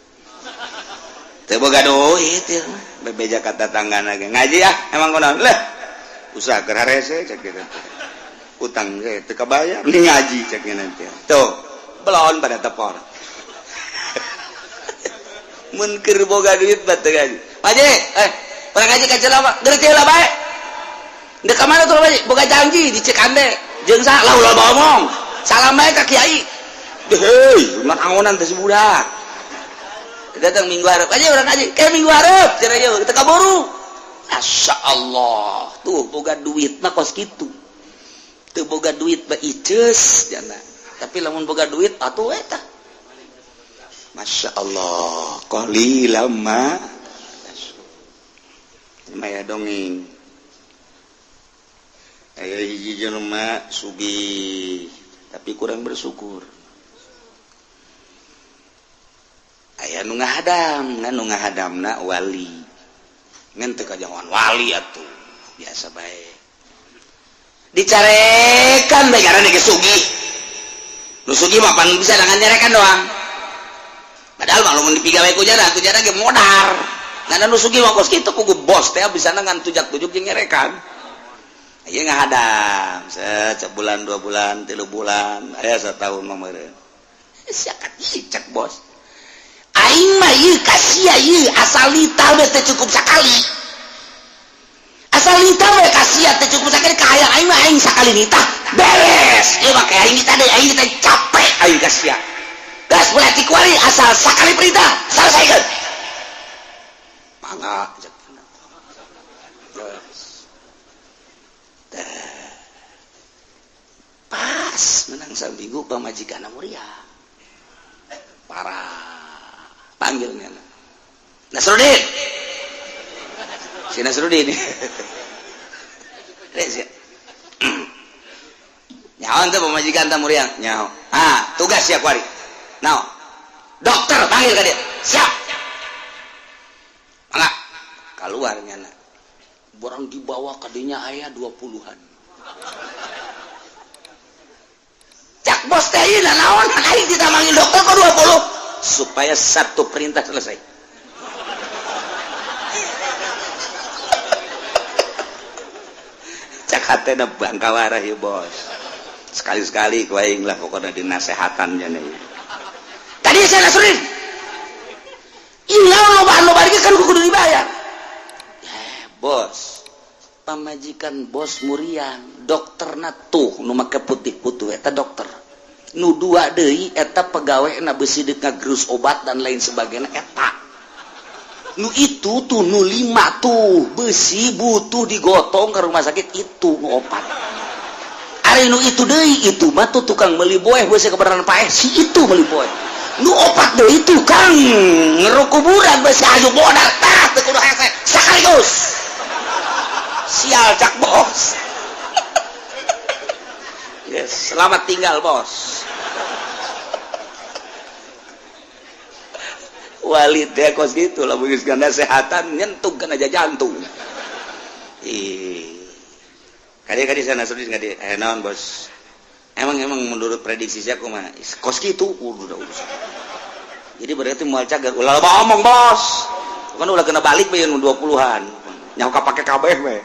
teu boga duit ieu mah bebeja ka tatanggana ge ngaji ah emang kunaon lah usaha keur harese cek kitu utang ge teu kabayar ni ngaji cek nanti tuh belon pada tepor mun keur boga duit mah teu ngaji. Paje orang ngaji ka jelema geus heula bae. Ndek ka mana tuh Pak? Boga janji di Cikande. Jeung saha lah ulah ngomong. Salam bae ka kiai. Hei, mah angonan teh si budak. Datang minggu hareup aja urang ngaji. Kayak minggu hareup cenah ieu teu kaburu. Masya Allah. Tuh boga duit mah kos kitu. Teu boga duit mah iceus jana. Tapi lamun boga duit atuh eta. Masya Allah. Qalilam ma maya dongeng. Aya hiji jelema sugih tapi kurang bersyukur. Aya nu ngahadam, nu ngahadamna wali. Ngan teu kajawan wali atuh, biasa bae. Dicarekan bae karena geus sugih. Nu sugih mah pan bisa dengan nyarekan doang. Padahal mah lamun dipigawe ku jara, ku jara ge modar. Ngan nu sugih mah kos kitu kugu bos teh bisa ngan tujak-tujuk jeung nyarekan. Ieu ngahadam, set sebulan, 2 bulan, 3 bulan, aya satahun mah meureun. Sia cek bos. Aing mah ieu ka sia ieu asal lita teh cukup sakali. Asal Asal nitah we ka sia teh cukup sakali kahayang aing mah, aing sakali nitah beres. Ieu mah kayak aing nitah deui, aing nitah capek aing ka sia. Gas berarti kuari asal sakali perintah selesaikan. Mangga cek. Geus. Teh. Pas menang saminggu pamajikan muria. Parah. Panggilnya. Nasruddin. Si Nasruddin. Res ya. Nyaho teh pamajikan teh muriang? Nyaho. Ah, tugas ya kuari. Naon? Dokter panggil ka dia. Siap. Mangga. Keluar nyana. Barang dibawa kadinya aya 20-an. Cak bos teh ieu naon aing kita manggil dokter kok 20? Supaya satu perintah selesai. Cak hatena bangkawarah ya bos. Sekali-sekali ku aing lah pokoknya dinasehatan nya. Tadi saya Nasruddin. Iya loba-loba kan kudu dibayar. Ya, bos. Pamajikan bos muriang, dokterna tuh nu make putih-putih eta dokter. Nu dua deui eta pegawai na besi deuk ngagerus obat dan lain sebagainya eta. Nu itu tuh nu lima tuh besi butuh digotong ke rumah sakit itu nu opat. Ari nu itu deui itu mah tuh tukang meuli boeh besi kebenaran paeh si itu meuli boeh. Nu opat deui tukang ngeruk kuburan besi aju modal tah teu kudu hese sekaligus. Sial cak bos. Yes, selamat tinggal bos. Walid teh kos gitu lah geus nasehatan nyentuh kana jantung. Ih. Kadi-kadi sana Nasruddin kadi eh naon bos. Emang emang menurut prediksi saya kumaha? Kos kitu udah urusan. Jadi berarti moal cager ulah loba omong bos. Kan ulah kena balik bae nu 20-an. Nyaho kapake kabeh we.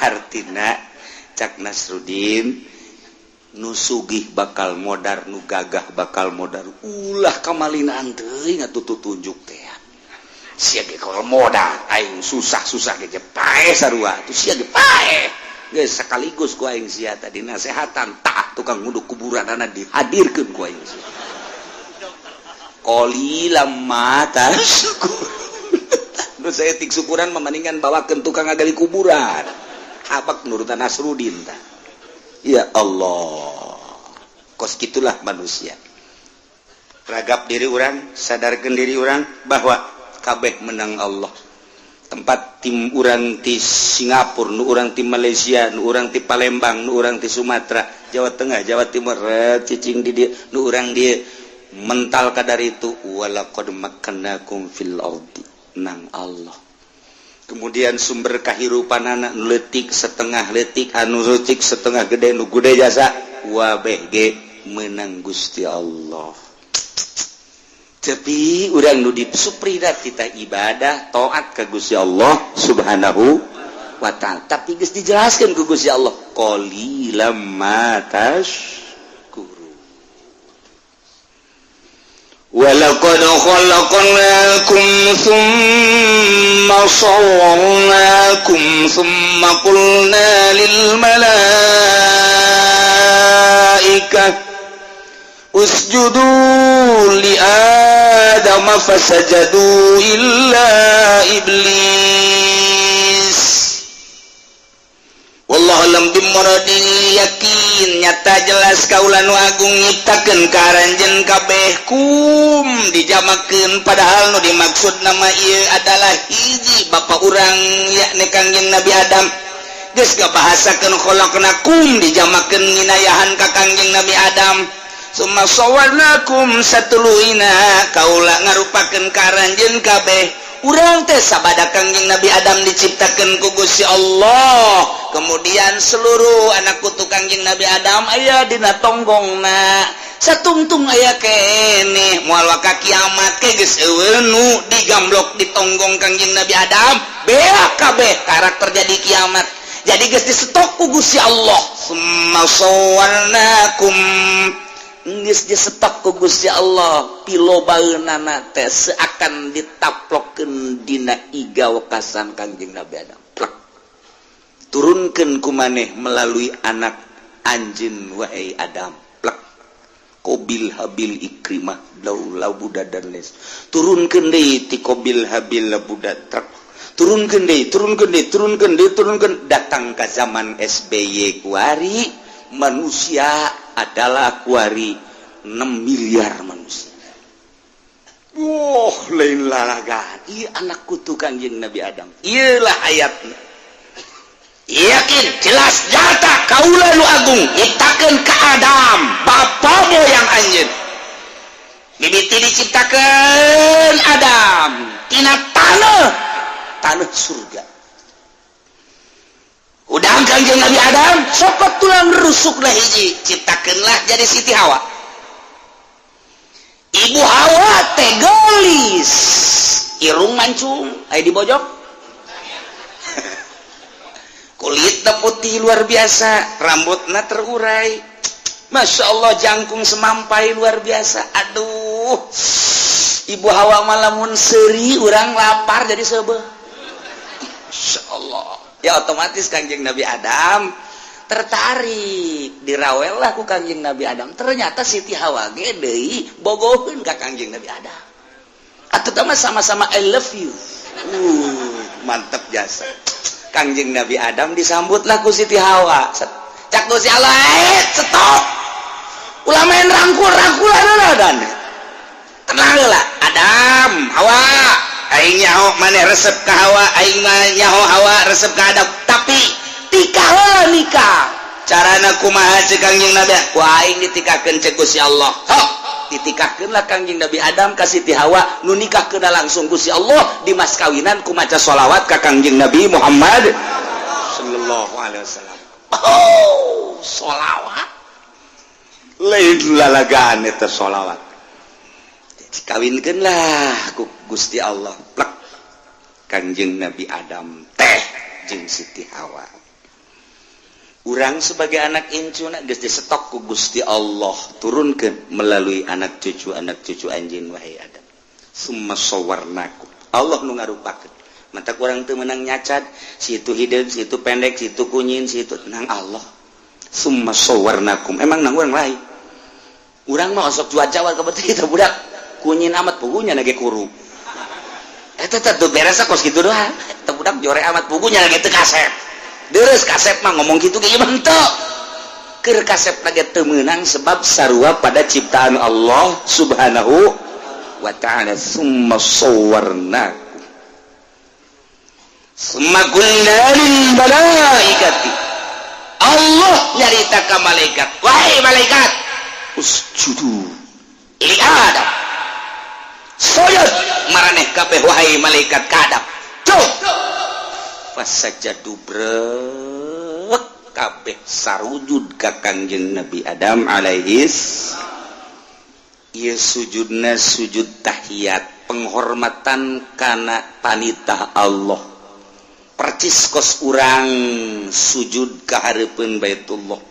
Hartina cak Nasruddin nu sugih bakal modar, nu gagah bakal modar, ulah kamalinaan teuing atuh tutunjuk teh. Sia ge kalau modar aing susah-susah ge paeh sarua tuh sia ge paeh. Geus sekaligus ku aing sia tadi nasehatan tah tukang nguduk kuburanana dihadirkeun ku aing sia. Qalilam ma tasyukur. Nu saeutik syukuran mah bawakeun tukang ngagali kuburan. Habak nurutan Nasruddin tah. Ya Allah, kos gitulah manusia. Ragap diri orang, sadarkan diri orang bahwa kabeh menang Allah. Tempat tim urang di Singapura, nu urang di Malaysia, nu urang di Palembang, nu urang di Sumatera, Jawa Tengah, Jawa Timur, cicing di dia, nu urang dia mental kadar itu walaqad makkannakum fil ardi nang Allah. Kemudian sumber kehidupan anak letik setengah letik anu letik setengah gede nu gede jasa wabeh ge menang Gusti Allah. Tapi urang nu disupridat kita ibadah taat ke Gusti Allah Subhanahu wa ta'ala. Tapi geus dijelaskeun ku Gusti Allah qalilam ma tashkuru. Walaqad khalaqnakum thumma sawwarnakum thumma qulna lil malaikah usjudu li Adam fasajadu illa iblis. Wallahu alam bimuradil yakin nyata jelas kaula nu agung nyiptakeun ka aranjeun kabeh kum dijamakeun padahal nu dimaksud nama ieu adalah hiji bapa urang yakni Kangjeng Nabi Adam. Geus ngabahasakeun khalaqnakum dijamakeun nginayahan ka Kangjeng Nabi Adam. Summa sawwarnakum satuluyna kaula ngarupakeun ka aranjeun kabeh. Urang teh sabada Kangjeng Nabi Adam diciptakeun ku Gusti Allah. Kemudian seluruh anak putu Kangjeng Nabi Adam aya dina tonggongna. Satungtung aya keneh moal waka kiamat ke geus eueuh nu digamblok di tonggong Kangjeng Nabi Adam beak kabeh karakter jadi kiamat. Jadi geus disetok ku Gusti Allah. Summa sawwarnakum Geus disetok ku Gusti Allah, pilobaeunana teh seakan ditaplokeun dina iga wekasan Kangjeng Nabi Adam. Plek. Turunkeun ku maneh melalui anak anjeun, wahai Adam. Plek. Kobil, Habil, Ikrimah, Labuda dan les. Turunkeun deui ti Kobil, Habil, Labuda, truk. Turunkeun deui, turunkeun deui, turunkeun deui, turunkeun, datang ke zaman SBY kuari, manusia adalah kuari 6 miliar manusia. Wah, lain lalagan. Iya, anak kutu Kangjeng Nabi Adam. Iyalah ayatnya. Yakin jelas nyata kaula nu agung nyiptakeun ka Adam, bapa moyang anjeun. Mimiti diciptakeun Adam tina tanah, tanah surga. Udah, Kangjeng Nabi Adam copot tulang rusuk lah hiji, ciptakeunlah jadi Siti Hawa. Ibu Hawa teh geulis, irung mancung, aya dibojok, kulitnya putih luar biasa, rambutnya terurai, Masya Allah, jangkung semampai luar biasa. Aduh, Ibu Hawa mah lamun seuri, urang lapar jadi seubeuh. Masya Allah. Ya, otomatis Kangjeng Nabi Adam tertarik, dirawel lah ku Kangjeng Nabi Adam. Ternyata Siti Hawa ge deui bogoheun ka Kangjeng Nabi Adam atau mah sama-sama I love you. Mantap jasa. Kangjeng Nabi Adam disambutlah ku Siti Hawa. Cak Gusti Allah, "Eh, stop, ulah main rangkul-rangkulan lah dan tenang lah, Adam, Hawa. Aing nyaho maneh resep ka Hawa, aing mah nyaho Hawa resep ka Adam, tapi tikah heula, nikah. Carana kumaha?" Cek Kangjeng Nabi, "Ku aing ditikahkeun," cek Gusti Allah. Sok ditikahkeun lah Kangjeng Nabi Adam ka Siti Hawa. Nu nikahkeun langsung Gusti Allah, di mas kawinan ku maca sholawat ka Kangjeng Nabi Muhammad sallallahu alaihi wasallam. Oh, sholawat lain lalagaan eta. Sholawat, dikawinkeun lah ku Gusti Allah. Plek, Kangjeng Nabi Adam teh jeung Siti Hawa. Urang sebagai anak incuna geus disetok ku Gusti Allah, turunkeun melalui anak cucu, anak cucu anjeun, wahai Adam. Summa sawwarnakum. Allah nu ngarupakeun, mata kurang teu meunang nyacat, situ hideung, situ pendek, situ kunyin, situ nang Allah. Summa sawwarnakum. Emang nang urang lain? Urang mah osok cuaca kebetul itu budak kunyin amat, pugunya nage kuru. Eta teh tuh beres kos kitu doang. Eta budak jore amat, pugunya nage teu kasep. Deres kasep mah ngomong gitu ge henteu. Keur kasep lagi teu meunang, sebab sarua pada ciptaan Allah Subhanahu wa Ta'ala. Summa sawwarnakum, summa qulna lil malaikati. Allah nyarita ka malaikat, "Wahai malaikat, usjudu li Adam." Sujud maraneh kabeh, wahai malaikat, ka Adam. Cuk, fasajadu, brek kabeh sarujud ka Kangjeng Nabi Adam alaihis. Ieu sujudna sujud tahiyat, penghormatan kana panitah Allah, percis kos urang sujud ka hareupeun Baitullah.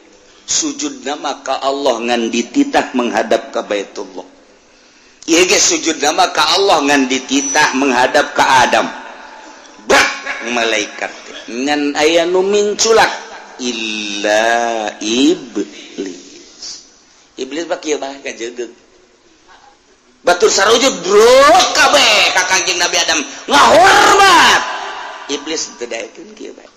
Sujudna maka Allah ngan dititah menghadap ke Baitullah. Ieu ge sujudna maka Allah ngan dititah menghadap ke Adam. Brak malaikat, ngan aya nu minculak, illa iblis. Iblis bak kieu bae kajegeug. Batur sarujud bro kabeh ka Kangjeng Nabi Adam, ngahormat. Iblis teu daekeun, kieu bae.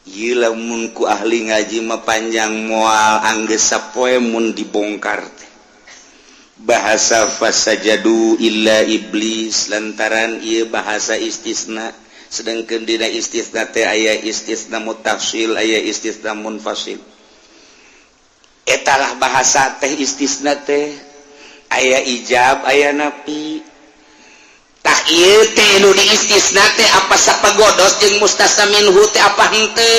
Ieu lamun ku ahli ngaji mah panjang, moal anggeus sapoe mun dibongkar teh bahasa fasajadu illa iblis, lantaran ieu bahasa istisna, sedangkan dina istisna teh aya istisna muttasil, aya istisna munfasil. Etalah bahasa teh, istisna teh aya ijab, aya napi. Tah, ieu teh nu di istisna teh apa sapagodos jeung mustasna minhu teh apa henteu?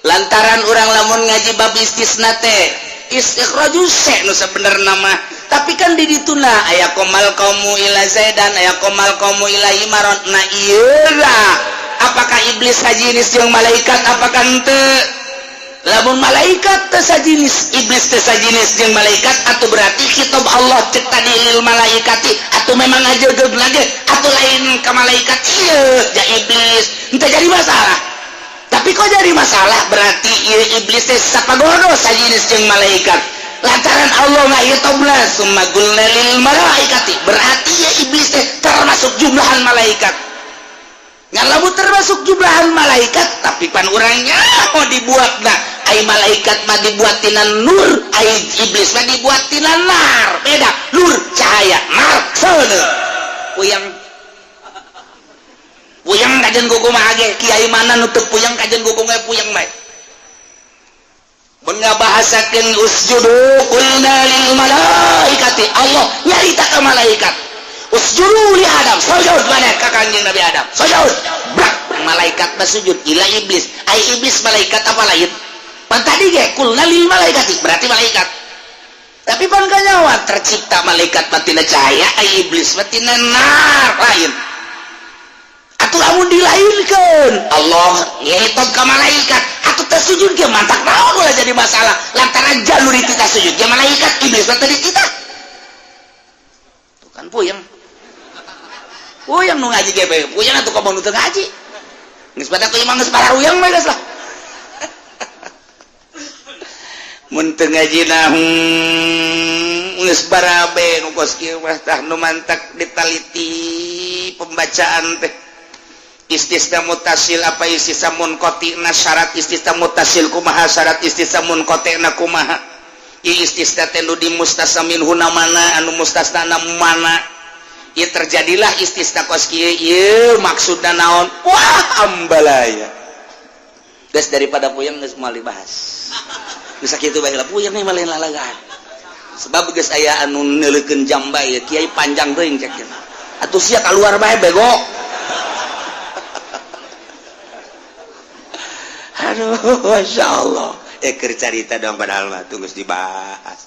Lantaran urang lamun ngaji bab istisna teh istikhrajus se nu sabenerna mah, tapi kan di dituna aya qomal qaumu illa zaidan, aya qomal qaumu illa himaron. Nah, ieu lah, apakah iblis sajinis jeung malaikat, apakah henteu? Lamun malaikat teu sajinis, iblis teu sajinis jeung malaikat, atau berarti khitab Allah cek tadi lil malaikati atau memang ngajegeug lagi atau lain ke malaikat ieu ja iblis henteu jadi masalah. Tapi kok jadi masalah? Berarti ieu iblis teh sapagodo sajinis jeung malaikat, lantaran Allah ngahitobna summa qulna lil malaikati, berarti ya iblis teh termasuk jumlahan malaikat. Ngan lamun termasuk jumlahan malaikat, tapi pan urangnya mau dibuat, nah, ai malaikat mah dibuat tina nur, ai iblis mah dibuat tina nar. Beda, nur cahaya, nar seuneu. Puyeng, puyeng kajen kumaha ge, kiai mana nutup puyeng kajen kumaha, puyeng bae. Mun ngabahasakeun usjudu qulna lil malaikati, Allah nyarita ka malaikat, usjudu li Adam, sujud mana ka Kangjeng Nabi Adam, sujud, brak, malaikat mah sujud ila iblis. Ai iblis malaikat apa lain? Pan tadi ge qulna lil malaikati, berarti malaikat. Tapi pan kanyawan tercipta malaikat mah tina cahaya, ai iblis mah tina nar, lain. Atuh lamun dilainkeun, Allah ngitab ka malaikat atuh teu sujud ge, mantak naon ulah jadi masalah, lantaran jalur itu sujud ge malaikat, iblis mah teu dititah. Tuh kan puyeng, puyeng nu ngaji ge puyeng, atuh komo nu teu ngaji geus pada kuy mah geus pararuyang mah, geus lah. Mun teu ngaji na geus barabe nu kos kieu mah. Tah, nu mantak ditaliti pembacaan teh istisna mutasil apa istisna munqati na, syarat istisna mutasil kumaha, syarat istisna munqati na kumaha, ieu istisna teh nu di mustasna minhuna mana, anu mustasna na mana, ieu terjadilah istisna kos kieu, ieu maksudna naon. Wah, ambalaya geus, daripada puyeng geus moal dibahas. Geus sakitu bae lah, puyeng mah lain lalagaan, sebab geus aya anu neuleukeun jambay ya, kiai panjang teuing cek atuh, sia keluar bae bego. Aduh, masya Allah, eh, keur carita dong, padahal mah tunggu dibahas.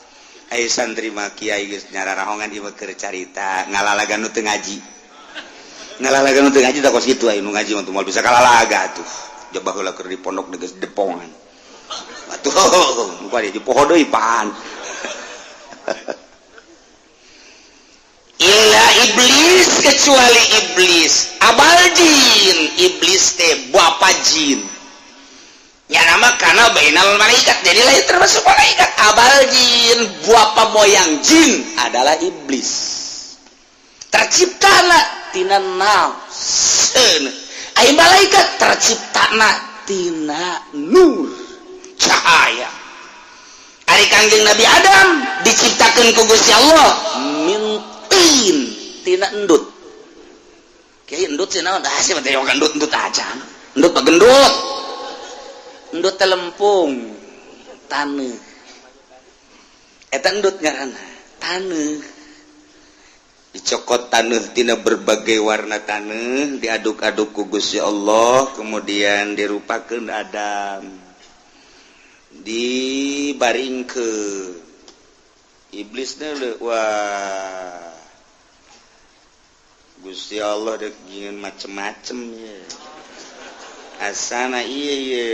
Ayo santri mah, kiai geus nyararahongan, ieu mah keur carita ngalalagan nu teu ngaji, ngalalagan nu teu ngaji. Tak kos kitu, aya nu ngaji mah moal bisa kalalaga atuh. Coba heula keur di pondok geus depongan atuh, muka dia dipoho deui pan. Illa iblis, kecuali iblis, abal jin, iblis teh bapa jin ya, nama karena bainal malaikat, jadi lain termasuk malaikat. Abal jin, bapa moyang jin adalah iblis. Terciptana tina nafs, ai malaikat terciptana tina nur, cahaya. Ari Kangjeng Nabi Adam diciptakan ku Gusti Allah min tin, tina endut. Kiai, endut sih naon? Ah, sih mah teh endut, endut aja, endut mah gendut, endut teh lempung taneuh, eta endut ngaranna, taneuh dicokot, taneuh tina berbagai warna taneuh diaduk-aduk ku Gusti Allah, kemudian dirupakeun Adam, dibaringkeun iblis. Wah, Gusti Allah dek nyieun macem-macem ya, asana iya ye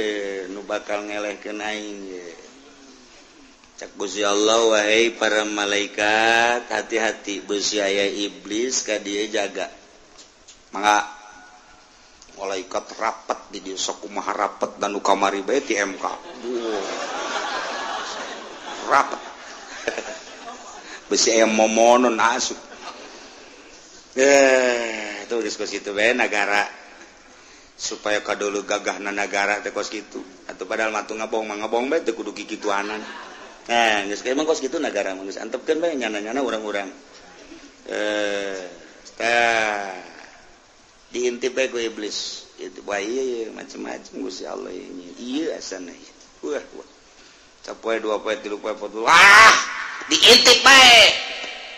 nu bakal ngelehkeun aing ye. Cak Gusti Allah, wahai para malaikat, hati-hati, besi aya iblis ka dieu, jaga. Mangga malaikat rapat di dieu, sok kumaha rapat dan nu kamari bae ti MK. Wow. Rapat, besi aya momonon asup. Eh, itu diskusi itu bae nagara supaya kadulu gagahna nagara teh kos kitu atau padahal mah tuh ngabong mah ngabong bae, teu kudu kikituanan. Nah, geus emang kos kitu nagara mah geus antepkeun bae nyana-nyana urang-urang. Eh, tah diintip bae ku iblis itu, wah iya, iya macam-macam Gusti Allah ini, iya asana ieu. Wah wah, sapoe, dua poe, tilu poe, empat, wah, diintip bae.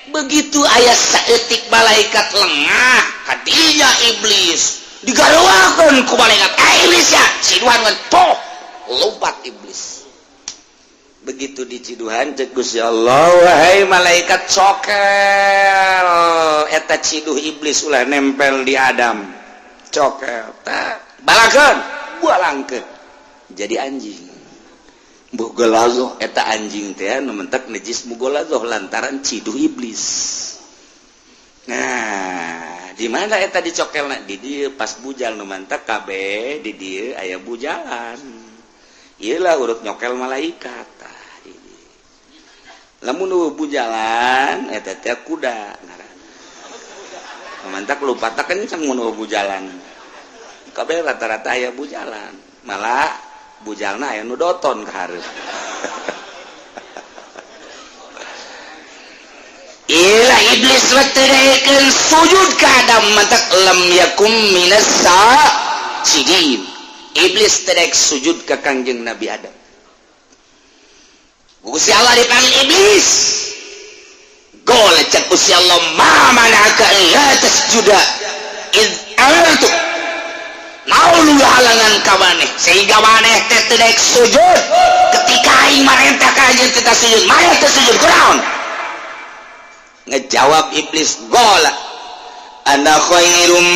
Begitu aya saeutik malaikat lengah, kadinya iblis digaruakeun ku malaikat, eh, iblis ya, ciduhan kan, poh, lompat iblis. Begitu diciduhan, cek Gusti Allah, wahai malaikat, cokel eta ciduh iblis, ulah nempel di Adam, cokel tak balakeun, balangkeun jadi anjing. Mughaladzah eta anjing teh nu mentak najis mughaladzah lantaran ciduh iblis. Nah, di mana eta dicokelna? Di dieu pas bujal nu mantak kabeh di dieu aya bujalan. Ieu lah urut nyokel malaikat. Tah di dieu. Lamun nu bujalan eta teh kuda ngaranna. Mantak lupata kenceng mun bujalan. Kabeh rata-rata aya bujalan. Malah bujalna aya nu doton ka hareup. Ila iblis teu sujud ka Adam mantak lam yakum minas sajidin. Iblis teu sujud ka Kangjeng Nabi Adam. Gusti Allah dipanggil iblis. Gol cek Gusti Allah, ma mana'aka la tasjuda id amartu. Naon nu halangan ka maneh sehingga maneh teh teu daek sujud ketika aing marentah ka anjeun teu sujud, maneh teu sujud kunaon? Ngejawab iblis, gola ana khairum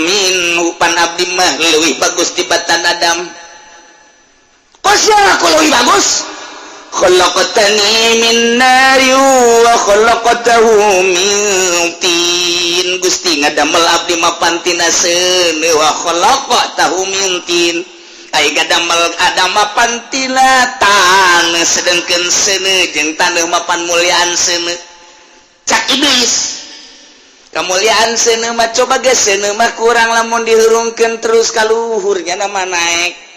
minhu, pan abdi mah leuwih bagus tibatan Adam. Kos aku leuwih bagus? Khalaqtani min nari wa khalaqtahu min tin. Gusti ngadamel abdi mapan tina seuneu wa khalaqtahu min tin. Ai ngadamel Adam mapan tina taneuh, sedengkeun seuneu jeung taneuh mapan muliaan seuneu. Cak iblis, kemuliaan seuneu mah coba ge seuneu mah kurang lamun dihurungkeun terus ka luhur nya mah naik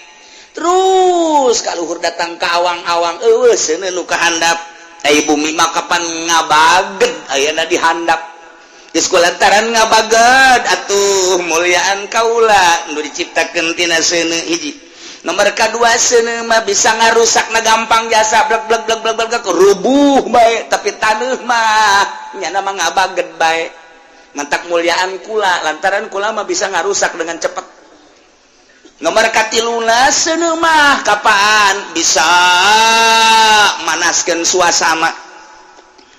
terus ka luhur datang ke awang-awang eueuh seuneu nu kahandap. Ai bumi mah kapan ngabaged ayeuna dihandap geus kulantaran ngabaged atuh muliaan kaula nu diciptakeun tina seuneu hiji. Nomor kadua, seuneu mah bisa ngarusak na gampang jasa blek blek blek blek blek rubuh bae, tapi taneuh mah nyana mah ngabaged bae. Mantak muliaan kula lantaran kula mah bisa ngarusak dengan cepat. Nomor katiluna, seuneu mah kapan bisa manaskeun suasana.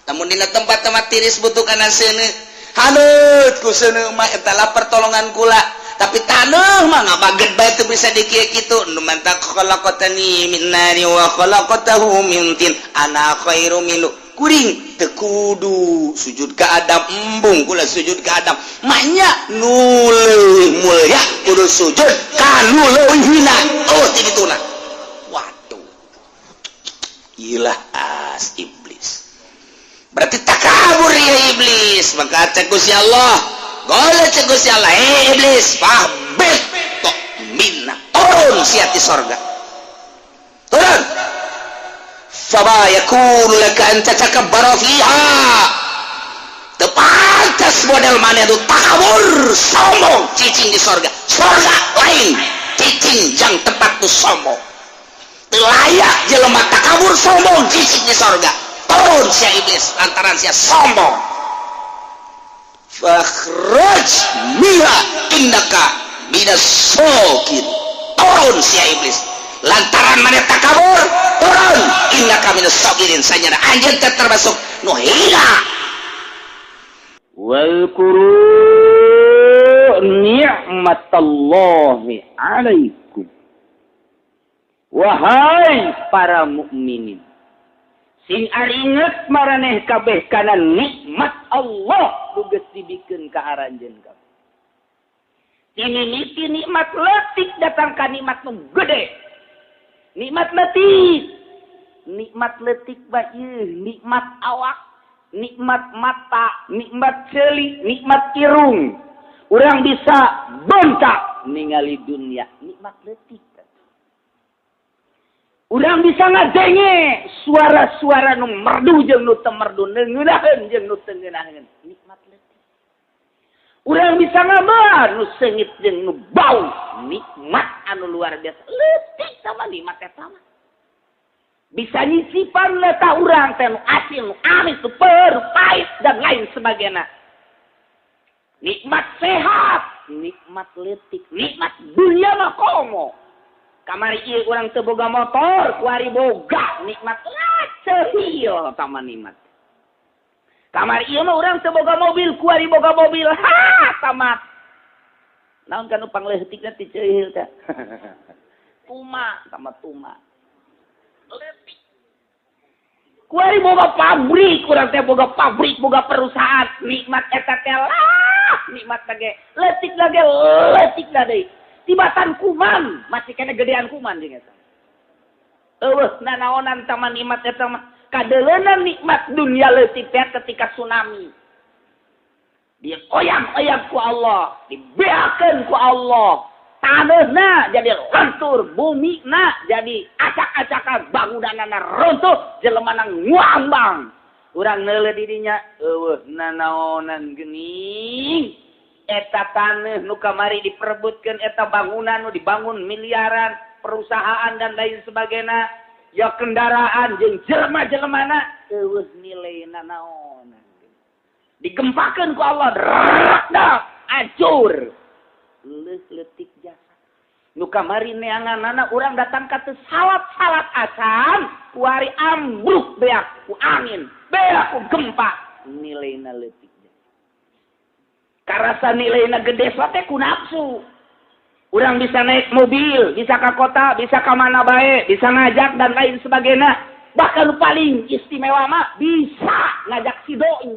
Namun dina tempat-tempat tiris butuh kana seuneu, haneut ku seuneu mah eta lah pertolongan kula. Tapi taneuh mah ngabaged bae teu bisa dikieu kitu. Nu mantak khalaqtani min nari wa khalaqtahu min tin ana khairu minhu. Kuring teu kudu sujud ka Adam, embung kula sujud ka Adam. Manya nu leuwih mulia kudu sujud ka nu leuwih hina. Oh ti dituna. Waduh, ilah as iblis berarti takabur ya iblis. Maka cek Gusti Allah, gole cek Gusti Allah, eh iblis, fahbit tok minna, turun sia ti sorga, turun. Fama yakunu laka an tatakabbara fiha, teu pantas model maneh nu takabur sombong cicing di sorga. Sorga lain cicing jang tempat nu sombong. Teu layak jelema takabur sombong cicing di sorga. Turun sia iblis lantaran sia sombong. Fakhruj minha innaka minas sokin, turun sia iblis lantaran maneh takabur, turun. Innaka minas sokirin, sanyana anjeun teh termasuk nu hina. Wadhkuru ni'matallahi alaikum. Wahai para mukminin, sing aringet maraneh kabeh kana nikmat Allah nu geus dibikeun ka aranjeun kabeh. Timimiti nikmat leutik datang ka nikmat nu gede. Nikmat leutik, nikmat leutik bae, nikmat awak, nikmat mata, nikmat ceuli, nikmat irung. Urang bisa bentak ningali dunia, nikmat leutik. Urang bisa ngadenge suara-suara nu merdu jeung nu teu merdu, ngeunaheun jeung nu teu ngeunaheun, nikmat leutik. Urang bisa ngabahan nu seungit jeung nu bau, nikmat anu luar biasa. Leutik sama nikmat eta mah. Bisa nyisipan letah urang teh nu asin, nu amis, nu peur, pahit dan lain sebagainya. Nikmat sehat, nikmat leutik, nikmat dunia mah komo. Kamari ieu urang teu boga motor, kuari boga, nikmat lah ceuhil tama nikmat. Kamari ieu mah urang teu boga mobil, kuari boga mobil, ha tamat. Naon kan nu pangleutikna ti ceuhil teh? Tuma, sama tuma. Leutik. Kuari boga pabrik, urang teh boga pabrik, boga perusahaan, nikmat eta teh lah, nikmat lagi, leutik lagi, leutik deui. Tibatan kuman, masih kena gedean kuman jeung eta. Eueuh nanaonan tama nikmat eta mah. Kadeleunan nikmat dunia leutik teh ketika tsunami. Dioyang-oyang ku Allah, dibeakeun ku Allah. Taneuhna jadi lentur, bumina jadi acak-acakan, bangunanana runtuh, jelemana nguambang. Urang neuleuh di dinya, eueuh nanaonan geuning. Eta taneuh nu kamari diperebutkeun, eta bangunan nu dibangun miliaran, perusahaan dan lain sebagainya, ya kendaraan jeung jelema-jelemana, eueuh nilaina naonan. Digempakeun ku Allah, dak hancur. Leuh leutik jasa. Nu kamari neanganana urang datang ka teu salat-salat acan, kuari ambruk beak ku angin, beak ku gempa, nilaina leutik jasa. Karasa nilaina gede teh ku nafsu. Urang bisa naik mobil, bisa ka kota, bisa ka mana bae, bisa ngajak dan lain sebagainya. Bahkan paling istimewa mah bisa ngajak si doi.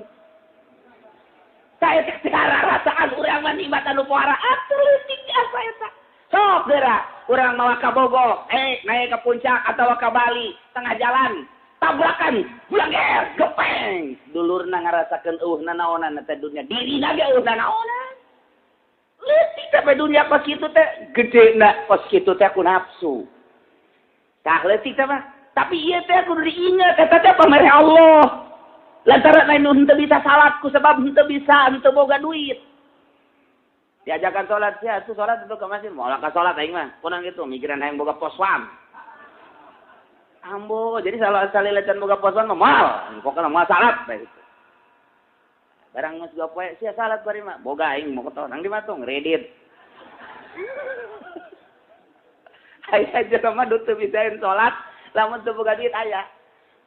Saya sekarang rasaan urang mah nikmat anu pohara atuh leutik jasa eta. Sok geura urang mawa ka Bogor, naik ke puncak atawa ka Bali, tengah jalan tabrakan, blanger, gepeng. Dulurna ngarasakeun eueuh nanaonan teh dunia, dirina ge eueuh nanaonan. Leutik teh dunia kos kitu teh, gedena kos kitu teh ku nafsu. Tah leutik teh mah, tapi ieu teh kudu diinget eta teh pamere Allah. Lantaran lain nu henteu bisa salat ku sebab henteu bisa, henteu boga duit. Diajakan salat sia, atuh salat itu ka masjid, moal ka salat aing mah. Kunaon kitu mikiran hayang boga poswam. Ambo, jadi salat salila can boga poswam mah moal, pokona moal salat bae kitu. Barang geus dua poe sia salat bari mah, boga aing motor nang di matung kredit. Aya jelema nu teu bisaeun salat, lamun teu boga duit aya.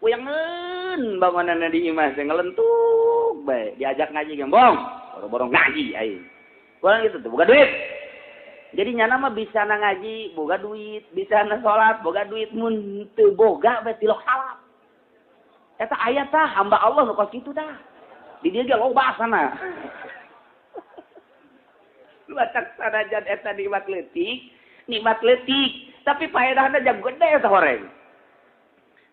Puyangeun bangunanna di imah teh ngelentuk bae, diajak ngaji ge bong, boro-boro ngaji aing. Kurang gitu tuh, boga duit. Jadi nyana mah bisa na ngaji, boga duit, bisa na salat, boga duit, mun teu boga bae tilok salat. Eta aya tah hamba Allah nu kos kitu tah. Di dieu ge loba sana. Lu acak sanajan eta nikmat leutik, tapi faedahna jang gede eta horeng.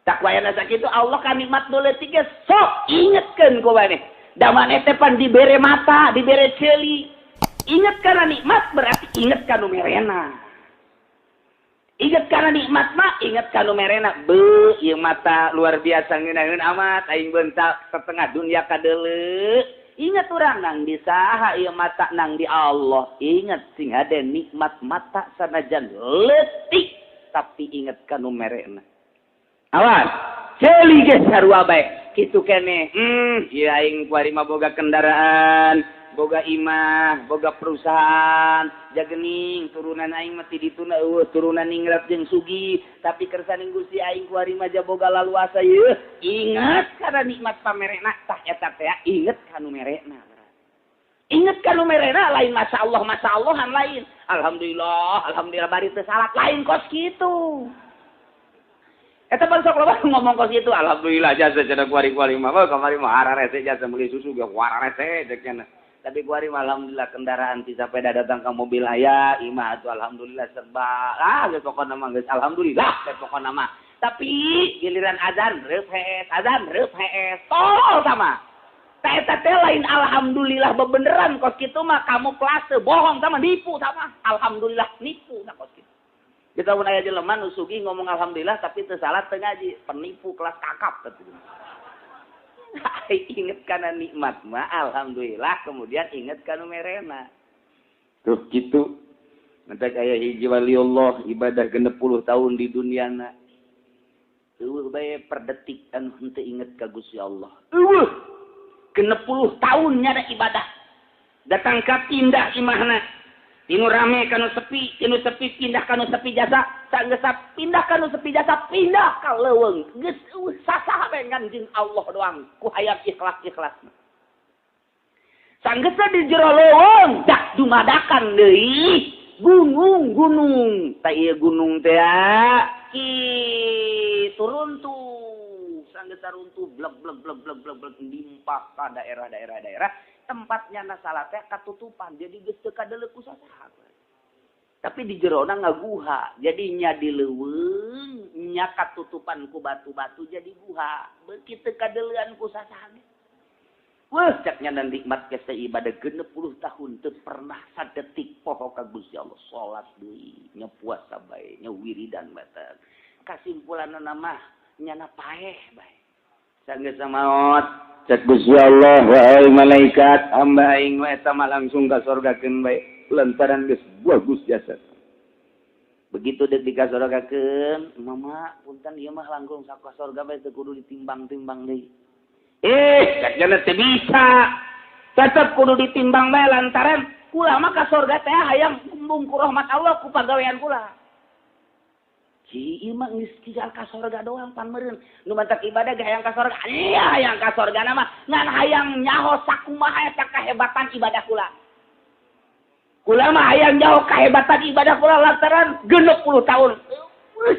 Tak wayana sakitu Allah kan nikmat nu leutik ge sok ingetkeun ku maneh. Da maneh teh pan dibere mata, dibere ceuli. Ingat karena nikmat berarti ingat kanu merena. Ingat karena nikmat mah ingat kanu merena. Beuh, ieu mata luar biasa ngeunaheun amat aing bentak setengah dunia kadeuleu. Ingat urang nang di saha ieu mata nang di Allah. Ingat sing hade nikmat mata sanajan leutik tapi ingat kanu merena. Awas, ceuli ge sarua bae. Kitu keneh. Ieu aing kuari mah boga kendaraan, boga imah, boga perusahaan, jagening turunan aing mah ti dituna eueuh turunan ningrat jeung sugih, tapi kersaning Gusti aing kuari mah boga laluasa yeuh. Ingat kana nikmat pamerena tah eta teh inget kanu merena. Inget kanu merena lain masyaallah masyaallahan lain. Alhamdulillah, alhamdulillah bari teu salat lain kos kitu. Eta pan sok loba ngomong kos kitu, alhamdulillah jasa cenah kuari-kuari mah, kamari mah ararese jasa meuli susu ge wararese cek cenah. Tapi kuari mah alhamdulillah kendaraan ti sepeda datang ke mobil aya, imah atuh alhamdulillah serba. Ah geus pokona mah geus alhamdulillah geus pokona mah. Tapi giliran azan reup hees, azan reup hees, tolol sama. Ta eta teh lain alhamdulillah bebeneran kos kitu mah kamu plase bohong sama nipu sama. Alhamdulillah nipu sa kos kitu. Kita pun aya jelema nu sugih ngomong alhamdulillah tapi teu salat teu ngaji, penipu kelas kakap teh. Inget kana nikmat mah alhamdulillah kemudian inget kana merena. Tuh kitu. Nanti aya hiji waliullah ibadah 60 tahun di duniana. Eueuh bae per detik anu henteu inget ka Gusti Allah. Eueuh 60 tahun nyada ibadah. Datang ka pindah imahna. Tinu rame kanu sepi, tinu sepi pindah kanu sepi jasa, sanggeus pindah kanu sepi jasa, pindah ka leuweung. Geus sasaha bae ngan jeung Allah doang ku hayang ikhlas-ikhlasna. Sanggeusna di jero leuweung dak dumadakan deui gunung-gunung. Ta ieu gunung teh Kitu runtuh, sanggeus runtuh blek blek blek blek blek blek limpah ka daerah-daerah daerah tempatnya na salat teh katutupan jadi geus teu kadeuleu ku sasaha. Tapi di jerona ngaguha, jadi nya di leuweung nya katutupan ku batu-batu jadi guha. Beuki teu kadeuleuan ku sasaha. Wah, caknya dan nikmat ke ibadah 60 tahun teu pernah sadetik poho ka Gusti Allah, salat deui, nya puasa bae, nya wiridan bae. Kasimpulanna mah nyana paeh bae. Sanggeus maot, cek Gusti Allah, wahai malaikat, hamba aing mah eta mah langsung ka surgakeun bae lantaran geus bagus jasa. Begitu deuk dikasorgakeun, mama punten ieu mah langkung ka surga bae teu kudu ditimbang-timbang deui. Eh, cek teu bisa. Tetep kudu ditimbang bae lantaran kula mah ka surga teh hayang kumbung ku rahmat Allah ku pagawean kula. Ci, ieu mah geus tinggal ka surga doang pan meureun. Nu mantak ibadah ge hayang ka surga. Iya, hayang ka surga mah ngan hayang nyaho sakumaha eta kahebatan ibadah kula. Kula mah hayang nyaho kahebatan ibadah kula lantaran 60 tahun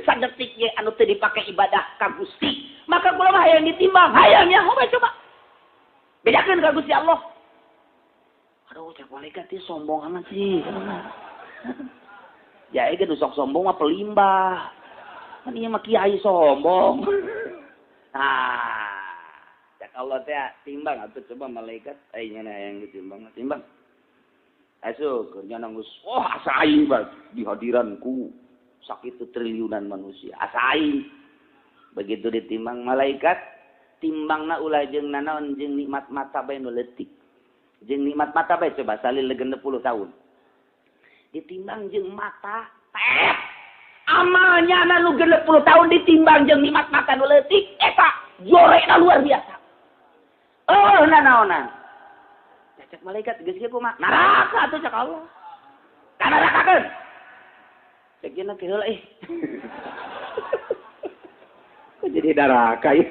sadetik ge anu teu dipake ibadah ka Gusti. Maka kula mah hayang ditimbang, hayang nyaho bae coba. Bedakeun ka Gusti Allah. Aduh, cek malaikat ieu sombong amat sih. Ya ge nu sok sombong mah pelimbah. Kan ieu mah kiai sombong. Nah, cek Allah teh timbang atuh coba malaikat aing hayang ditimbang, timbang. Asuh, kerja nangis. Oh, asa aing di hadiranku sakitu triliunan manusia. Asa aing. Begitu ditimbang malaikat, timbangna ulah jeung nanaon, jeung nikmat mata bae nu leutik. Jeung nikmat mata bae coba salil 60 tahun. Ditimbang jeung mata, teh. Amalnya nu 60 tahun ditimbang jeung nikmat mata nu leutik, eta jorekna luar biasa. Oh, nanaonan. Cek malaikat geus kieu kumaha? Neraka atuh cek Allah. Ka nerakakeun. Cek cenah ke heula ih. Kok jadi neraka ya?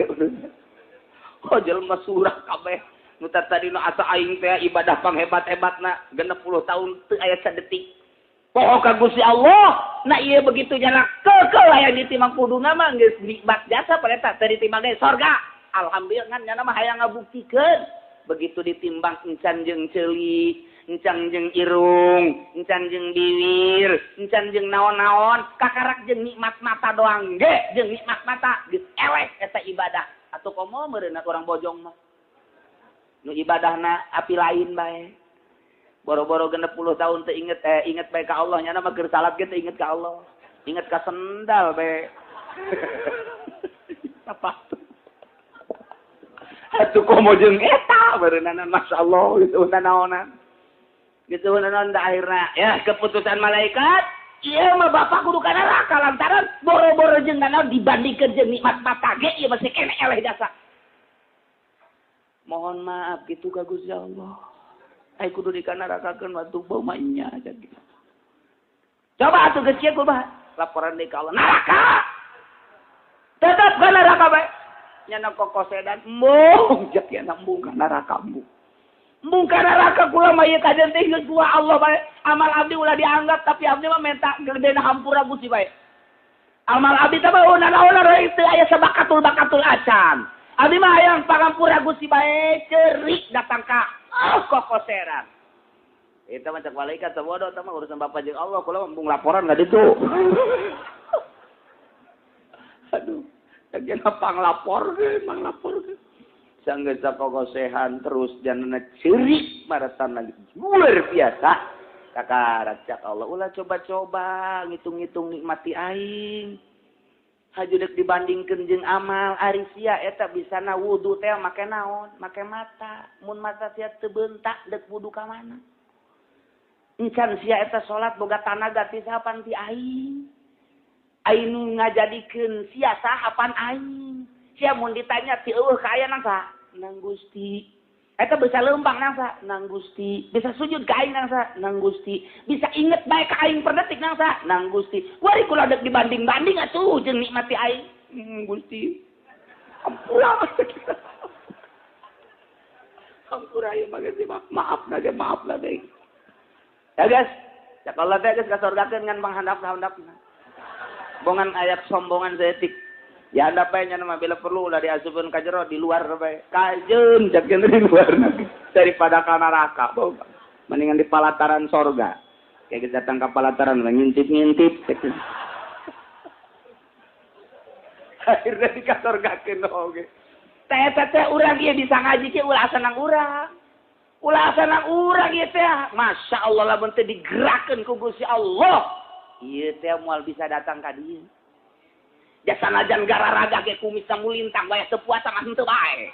Oh, jelema surah kabeh. Nu tadi nu asa aing teh ibadah panghebat-hebatna 60 tahun teu aya sadetik. Poho ka Gusti Allah. Nah ieu begitu nyana keukeuh hayang ditimbang kuduna mah geus nikmat jasa pada eta teu ditimbang ge sorga. Alhamdulillah ngan nyana mah hayang ngabuktikeun. Begitu ditimbang encan jeung ceuli, encan jeung irung, encan jeung bibir, encan jeung naon-naon, kakarak jeung nikmat mata doang ge, jeung nikmat mata geus eleh eta ibadah. Atau komo meureunna urang bojong mah. Nu ibadahna api lain bae. Boro-boro 60 tahun teu inget, eh, inget bae ka Allah, nyana mah keur salat ge teu inget ka Allah. Inget ka sendal bae. Apa tuh? Atuh komo jeung eta beureunan masyaallah gitu nanaonan. Gitu naon da akhirna ya keputusan malaikat, ieu mah bapak kudu ka neraka lantaran boro-boro jeung nanaon dibandingkeun jeung nikmat mata ge ieu masih keneh eleh jasa. Mohon maaf gitu ka Gusti Allah. Ai kudu dikanarakakeun waktu bau mah nya jadi. Coba atuh geus kieu kumaha? Laporan deui ka Allah, neraka. Tetap ka neraka bae. Nyana kokosedan embung jak ya embung ka neraka embung. Embung ka neraka kula mah ieu kajen teh geus gua Allah bae. Amal abdi ulah dianggap tapi abdi mah minta gedena hampura Gusti bae. Amal abdi teh mah naon teu aya sabakatul bakatul acan. Abdi mah hayang pangampura Gusti bae cerik datang ka oh kokoseran. Eta mah cek malaikat bodoh eta mah urusan bapak jeung Allah kula mah embung laporan ka ditu. Aduh, kajian panglapor panglapor. Sanggeus sakokosehan terus janana ceurik marasana luar biasa. Kakarak cak Allah ulah coba-coba ngitung-ngitung nikmati aing. Haju dek dibandingkeun jeung amal ari sia eta bisana wudu teh make naon? Make mata. Mun mata sia teu beuntak dek wudu ka mana? Encan sia eta salat boga tanaga ti sapan ti aing. Aing nu ngajadikeun sia sahapan aing. Sia mun ditanya ti eueuh ka aya nang saha? Nang Gusti. Eta bisa leumpang nang saha? Nang Gusti. Bisa sujud ka aing nang saha? Nang Gusti. Bisa inget bae ka aing per detik nang saha? Nang Gusti. Wari kula dek dibanding-banding atuh jeung nikmati aing. Gusti. Ampura. Ampura ieu mah geus maaf na ge maaf na deui. Ya guys, cak Allah teh geus kasorgakeun ngan panghandap-handapna. Bongan ayat sombongan saeutik. Ya anda bae nya mah bila perlu ulah diasupkeun ka jero di luar bae. Kajeun jadkeun di luar daripada ka neraka. Mendingan di palataran sorga. Kayak kita datang ke palataran ngintip-ngintip. Akhirnya di ka sorgakeun oge. Teh teh urang ieu bisa ngaji ke ulah senang urang. Ulah senang urang ieu teh. Masya Allah lamun teh digerakkeun ku Gusti Allah. Ieu teh moal bisa datang ka dieu. Jasa najan gararaga ge kumis mulintang bae teu puasa mah henteu bae.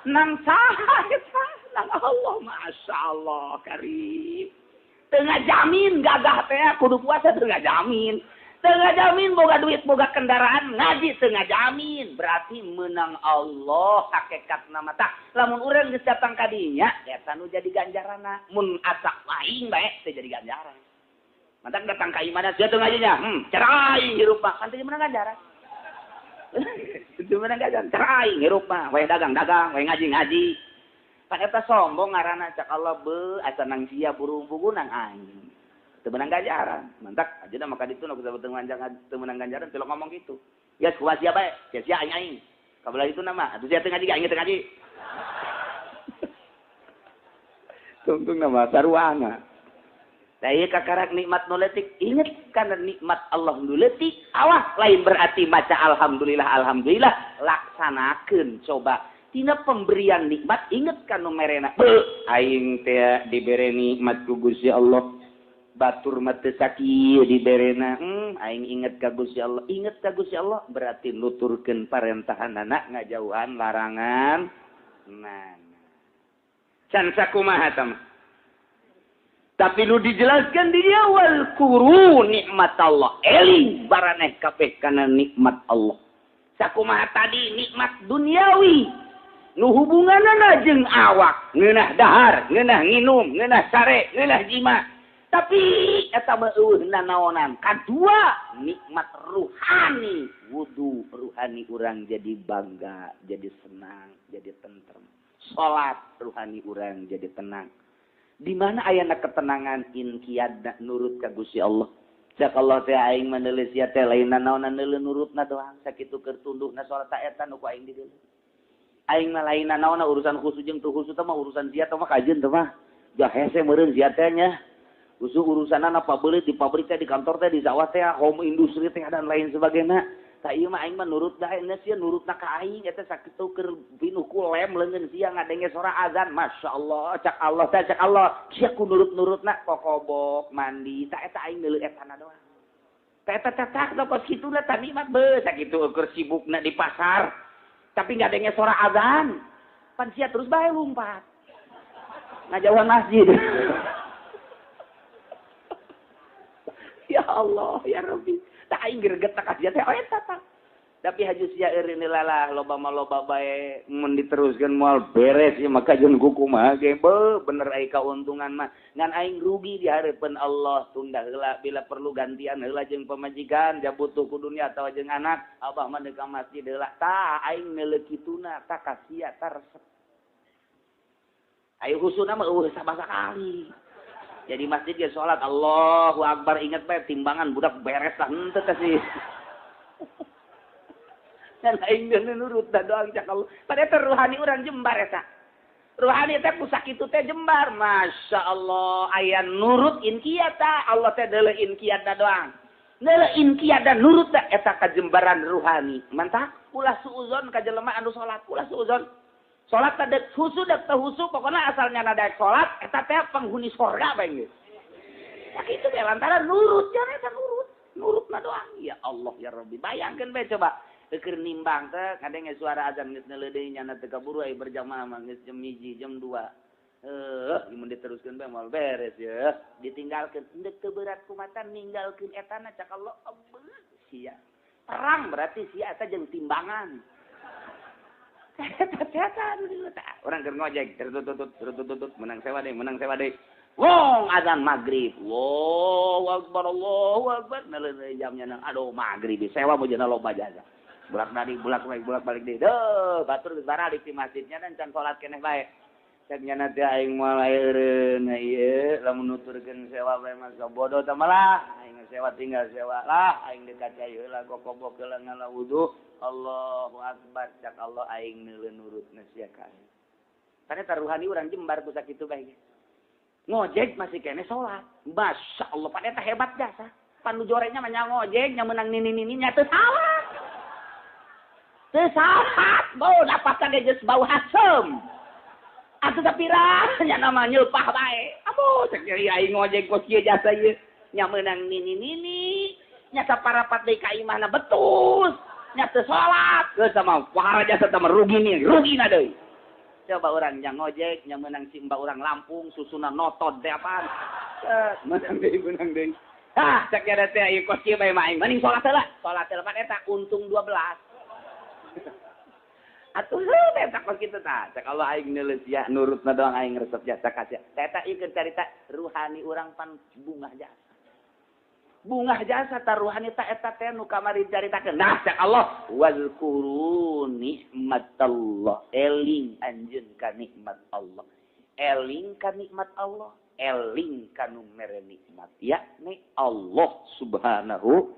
Nang saha eta? Nang Allah, Masya Allah karim. Teu ngajamin gagah teh kudu puasa teu ngajamin. Teu ngajamin boga duit boga kendaraan ngaji teu ngajamin. Berarti menang Allah hakikatna mah tah. Lamun urang geus datang ka dinya eta nu jadi ganjaranna. Mun asak aing bae teu jadi ganjaran. Mantak datang ka imana sia teu ngajinya. Cara aing hirup mah kan teu menang ganjaran. Teu menang ganjaran, cara aing hirup mah, we dagang-dagang, we ngaji-ngaji. Pan eta sombong ngaranna cak Allah beuh asa nang sia burung pugu nang aing. Teu menang ganjaran. Mantak ajeuna maka ditu nu teu menang ganjaran teu ngomong kitu. Ya kumaha sia bae, sia sia aing aing. Kabelah itu nama, atuh sia teu ngaji aing teu ngaji. Tungtung nama saruana. Daya kakarak nikmat nu leutik, inget karena nikmat Allah nu leutik, awas lain berarti maca alhamdulillah alhamdulillah, laksanakeun coba. Tina pemberian nikmat inget kana merena. Beuh, aing teh dibere nikmat ku Gusti Allah. Batur mah teu sakieu diberena. Aing inget ka Gusti Allah. Inget ka Gusti Allah berarti nuturkeun parentahanana ngajauhan larangan. Nah. Can sakumaha tah mah? Tapi lu dijelaskan di dia wal kuru nikmat Allah. Eling baraneh kabeh kana nikmat Allah. Sakumaha tadi nikmat duniawi. Nu hubunganana jeung awak, ngeunah dahar, ngeunah nginum, ngeunah sare, ngeunah jima. Tapi eta mah eueuh nanaonan. Kadua nikmat ruhani, wudu ruhani urang jadi bangga, jadi senang, jadi tentrem. Salat ruhani urang jadi tenang. Di mana ayana ketenangan inqiyadna nurut ka Gusti Allah. Cak Allah teh aing mah neuleus sia teh lain nanaonan neuleun nurutna doang sakitu keur tundukna salat ta eta nu ku aing dideuleu. Aing mah lain nanaonan urusan khusus jeung teu khusus teh mah urusan sia teh mah kajeun teh mah. Jah hese meureun sia teh nya. Khusus urusanna pabeulit di pabrik teh di kantor teh di sawah teh home industri teh dan lain sebagainya. Tah ieu mah aing mah nurut da nya sia nurutna ka aing eta sakitu keur pinuh ku lem leungeun sia ngadenge sora azan masyaallah cak Allah teh cak Allah sia ku nurut-nurutna kokobok mandi tah eta aing neuleun etana doang. Tah eta teh tak kos kituna tah nikmat beuh sakitu keur sibukna di pasar tapi ngadenge sora azan pan sia terus bae lumpat ngajauhan masjid. Ya Allah ya Rabbi. Tak aing greget tak sia teh eta tah. Tapi haju sia eureun lalah loba mah loba bae mun diteruskeun moal beres ieu maka jeung kumaha ge beuh bener ai kauntungan mah ngan aing rugi di hareupeun Allah tunda heula bila perlu gantian heula jeung pamajikan ja butuh ku dunia atawa jeung anak abah mah deuk ka masjid heula tah aing neuleuk kituna tah ka sia tah resep. Ayo husuna mah eueuh sabasakali. Jadi masjid ya sholat Allahu Akbar ingat bae timbangan budak beres lah henteu teh sih. Dan aing nurut da doang cak Allah. Padahal teh ruhani urang jembar eta. Ruhani teh ku sakitu teh jembar. Masya Allah aya nurut inqiyad ta Allah teh deuleu inqiyad da doang. Deuleu inqiyad da nurut da eta kajembaran ruhani. Mantap ulah suuzon ka jelema anu salat, ulah suuzon. Salat teh dek husu dek teu husu pokona asalnya nadaek salat eta teh penghuni sorga bae geus. Sakitu teh lantaran nurut jan eta nurut, nurutna doang. Ya Allah ya Rabbi, bayangkeun bae coba keur nimbang teh kadenge suara azan geus neuleuh deui nyana teu kaburu ai berjamaah mah geus jam 1 jam 2. Mun diteruskeun bae moal beres ya. Ditinggalkeun endek teu berat kumatan ninggalkeun etana cak Allah sia. Perang berarti sia eta jeung timbangan. Orang keur ngojek tertutut menang sewa deui. Wong azan maghrib. Allahu akbar Allahu akbar. Neuleun jamnya nang aduh maghrib sewa mujana loba jasa. Bolak-balik deui. Deuh batur geus baralik di masjidnya dan can salat keneh bae. Cek nyana teh aing moal eureun ieu lamun nuturkeun sewa bae mah bodoh teh malah aing Sewa tinggal sewa lah aing dekat cai heula kokobok heula ngala wudu. Allahu akbar, cak Allah aing neuleuh nurutna sia ka aing. Karena taruhani urang jembar ku sakitu bae. Ngojek masih kene salat. Masya Allah, pan eta hebat jasa. Pan nu jorenya mah nya ngojek nya meunang nini-nini nya teu salah. Teu salah, bau napasna ge geus bau hasem. Atuh sapira nya nama nyeupah bae. Aduh, cek aing ngojek kos kieu jasa ieu. Nya meunang nini-nini, nya saparapat deui ka imahna betus. Nya teu salat. Geus sama wahara jasa teh rugi nih, rugi na deui. Coba orang yang ngojek, nya meunang si mbak orang Lampung, susuna notot teh apaan. Meunang deui, meunang deui. Ah, cek nya teh ieu kos kieu bae mah aing. Mending salat heula. Salat heula pan eta untung 12. Atuh heuh eta kos kitu tah. Cek Allah aing neuleus sia nurutna doang aing resep jasa ka sia. Eta ieu keur carita ruhani urang pan bungah jasa. Bungah jasa ta ruhani ta eta teh nu kamari caritakeun. Nah, cek Allah wazkuru nikmatallah. Eling anjeun ka nikmat Allah. Eling ka nikmat Allah. Eling ka nu mere nikmat yakni Allah Subhanahu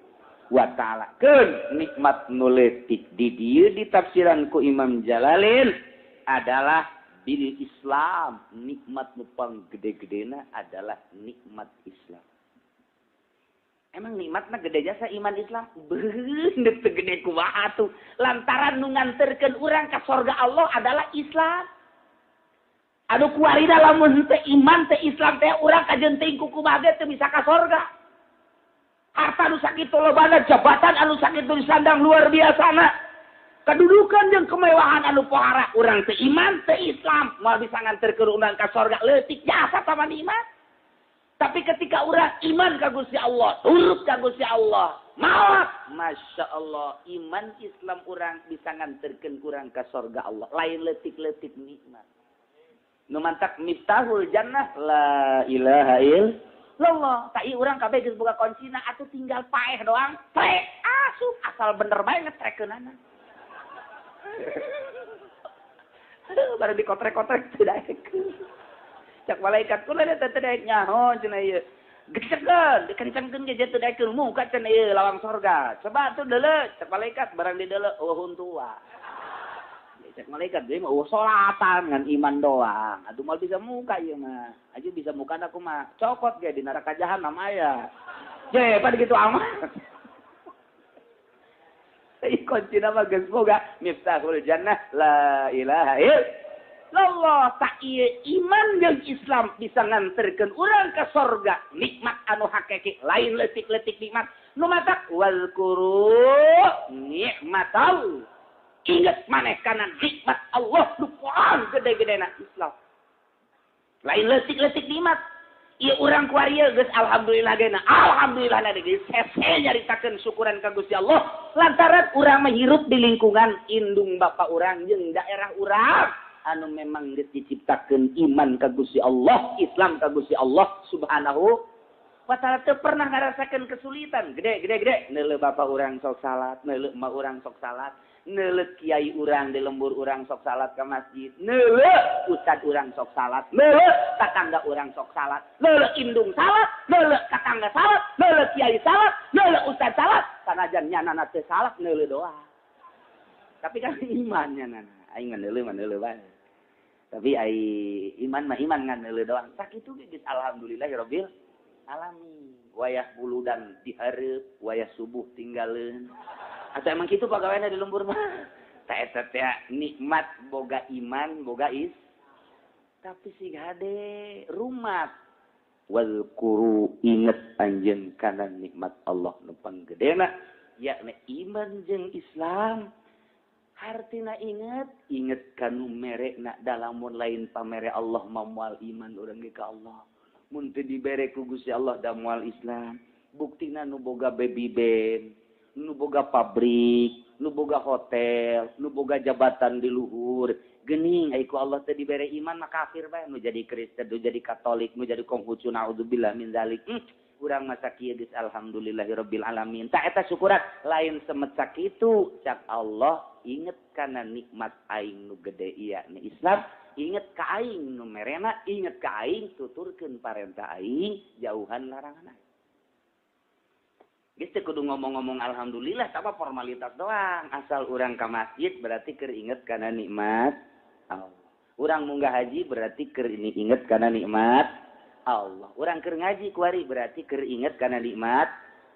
wa ta'ala. Keun nikmat nu leutik di dieu ditafsiran ku Imam Jalalain adalah bil Islam. Nikmat nu panggede-gedena adalah nikmat Islam. Emang nikmatna gede jasa iman Islam? Beuh, teu gede kumaha tuh. Lantaran nu nganterkeun urang ka sorga Allah adalah Islam. Aduh kuarina lamun teu iman teu Islam teh urang kajeun teuing ku kumaha ge teu bisa ka sorga. Harta nu sakitu lobana, jabatan anu sakitu disandang luar biasana. Kedudukan jeung kemewahan anu pohara urang teu iman teu Islam moal bisa nganterkeun urang ka sorga. Leutik jasa tama nikmat. Tapi ketika urang iman ka Gusti Allah, turut ka Gusti Allah, maot, Masya Allah, iman Islam urang bisa nganterkeun urang ka sorga Allah. Lain leutik-leutik nikmat. Nu mantak miftahul jannah la ilaha illallah. Tak ieu urang kabeh geus boga kuncina atuh tinggal paeh doang. Trek asup asal bener bae ngetrekeunana. Baru dikotrek-kotrek teu daek. Cak malaikat kula teh teu daek nyaho cenah ieu. Gecekeun, dikencengkeun ge teu daekeun muka cenah ieu lawang sorga. Coba atuh deuleu, cak malaikat barang dideuleu eueuh huntua. Cek malaikat deui mah eueuh salatan ngan iman doang. Aduh moal bisa muka ieu mah. Aju bisa muka aku mah cokot ge di neraka jahanam aya. Je pan kitu amat. Ieu kuncina mah geus boga miftahul jannah la ilaha illallah. Tak ieu iman jeung Islam bisa nganterkeun urang ka sorga. Nikmat anu hakiki lain leutik-leutik nikmat. Nu matak wazkuru nikmatal. Ingat maneh kana nikmat Allah nu paling gede-gedena Islam. Lain leutik-leutik nikmat. Ieu urang kuari geus alhamdulillah geuna. Alhamdulillah na geus hese nyaritakeun syukuran ka Gusti Allah lantaran urang mah hirup di lingkungan indung bapa urang jeung daerah urang anu memang geus diciptakeun iman ka Gusti Allah, Islam ka Gusti Allah Subhanahu wa ta'ala. Teu pernah ngarasakeun kesulitan. Gede gede gede neuleuh bapa urang sok salat, neuleuh emak urang sok salat, neuleuh kiai urang di lembur urang sok salat ke masjid, neuleuh ustad urang sok salat, neuleuh tatangga urang sok salat, neuleuh indung salat, neuleuh tatangga salat, neuleuh kiai salat, neuleuh ustad salat, sanajan nyanana teu salat neuleuh doa. Tapi kan iman nyanana, aing mah neuleuh mah neuleuh bae. Tapi ai iman mah iman ngan neuleuh doang. Sakitu ge geus alhamdulillahirabbil alamin. Wayah buludan dihareup, wayah subuh tinggaleun. Atau emang gitu pegawainya di lembur mah. Tak eta teh nikmat boga iman, boga is. Tapi sing hade rumat. Wazkuru inget anjeun kana nikmat Allah nu panggedena yakni iman jeung Islam. Hartina inget, inget kanu merekna dalamun lain pamere Allah mamual iman urang ge ka Allah. Mun teu dibere ku Gusti Allah da moal Islam. Buktina nu boga baby band, nu boga pabrik, nu boga hotel, nu boga jabatan di luhur. Geuning ai ku Allah teh dibere iman mah kafir bae, nu jadi Kristen, nu jadi Katolik, nu jadi Konghucu, naudzubillah min dzalik. Urang masa kieu geus alhamdulillahirabbil alamin. Tak eta syukuran lain semet sakitu cak Allah inget kana nikmat aing nu gede ieu ni Islam, inget ka aing nu merena, inget ka aing tuturkeun parentah aing, jauhan larangan aing. Geus teu kudu ngomong-ngomong alhamdulillah, tapi formalitas doang. Asal urang ka masjid berarti keur inget kana nikmat Allah. Urang munggah haji berarti keur ini inget kana nikmat Allah. Urang keur ngaji kuari berarti keur inget kana nikmat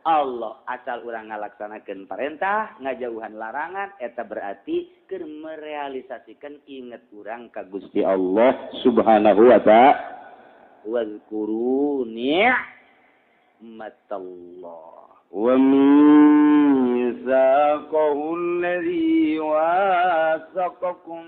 Allah. Asal urang ngalaksanakeun perintah, ngajauhan larangan, eta berarti keur merealisasikan inget urang ka Gusti Allah Subhanahu wa ta'ala. Wazkuru ni'matallah. وميثاقه الذي واثقكم.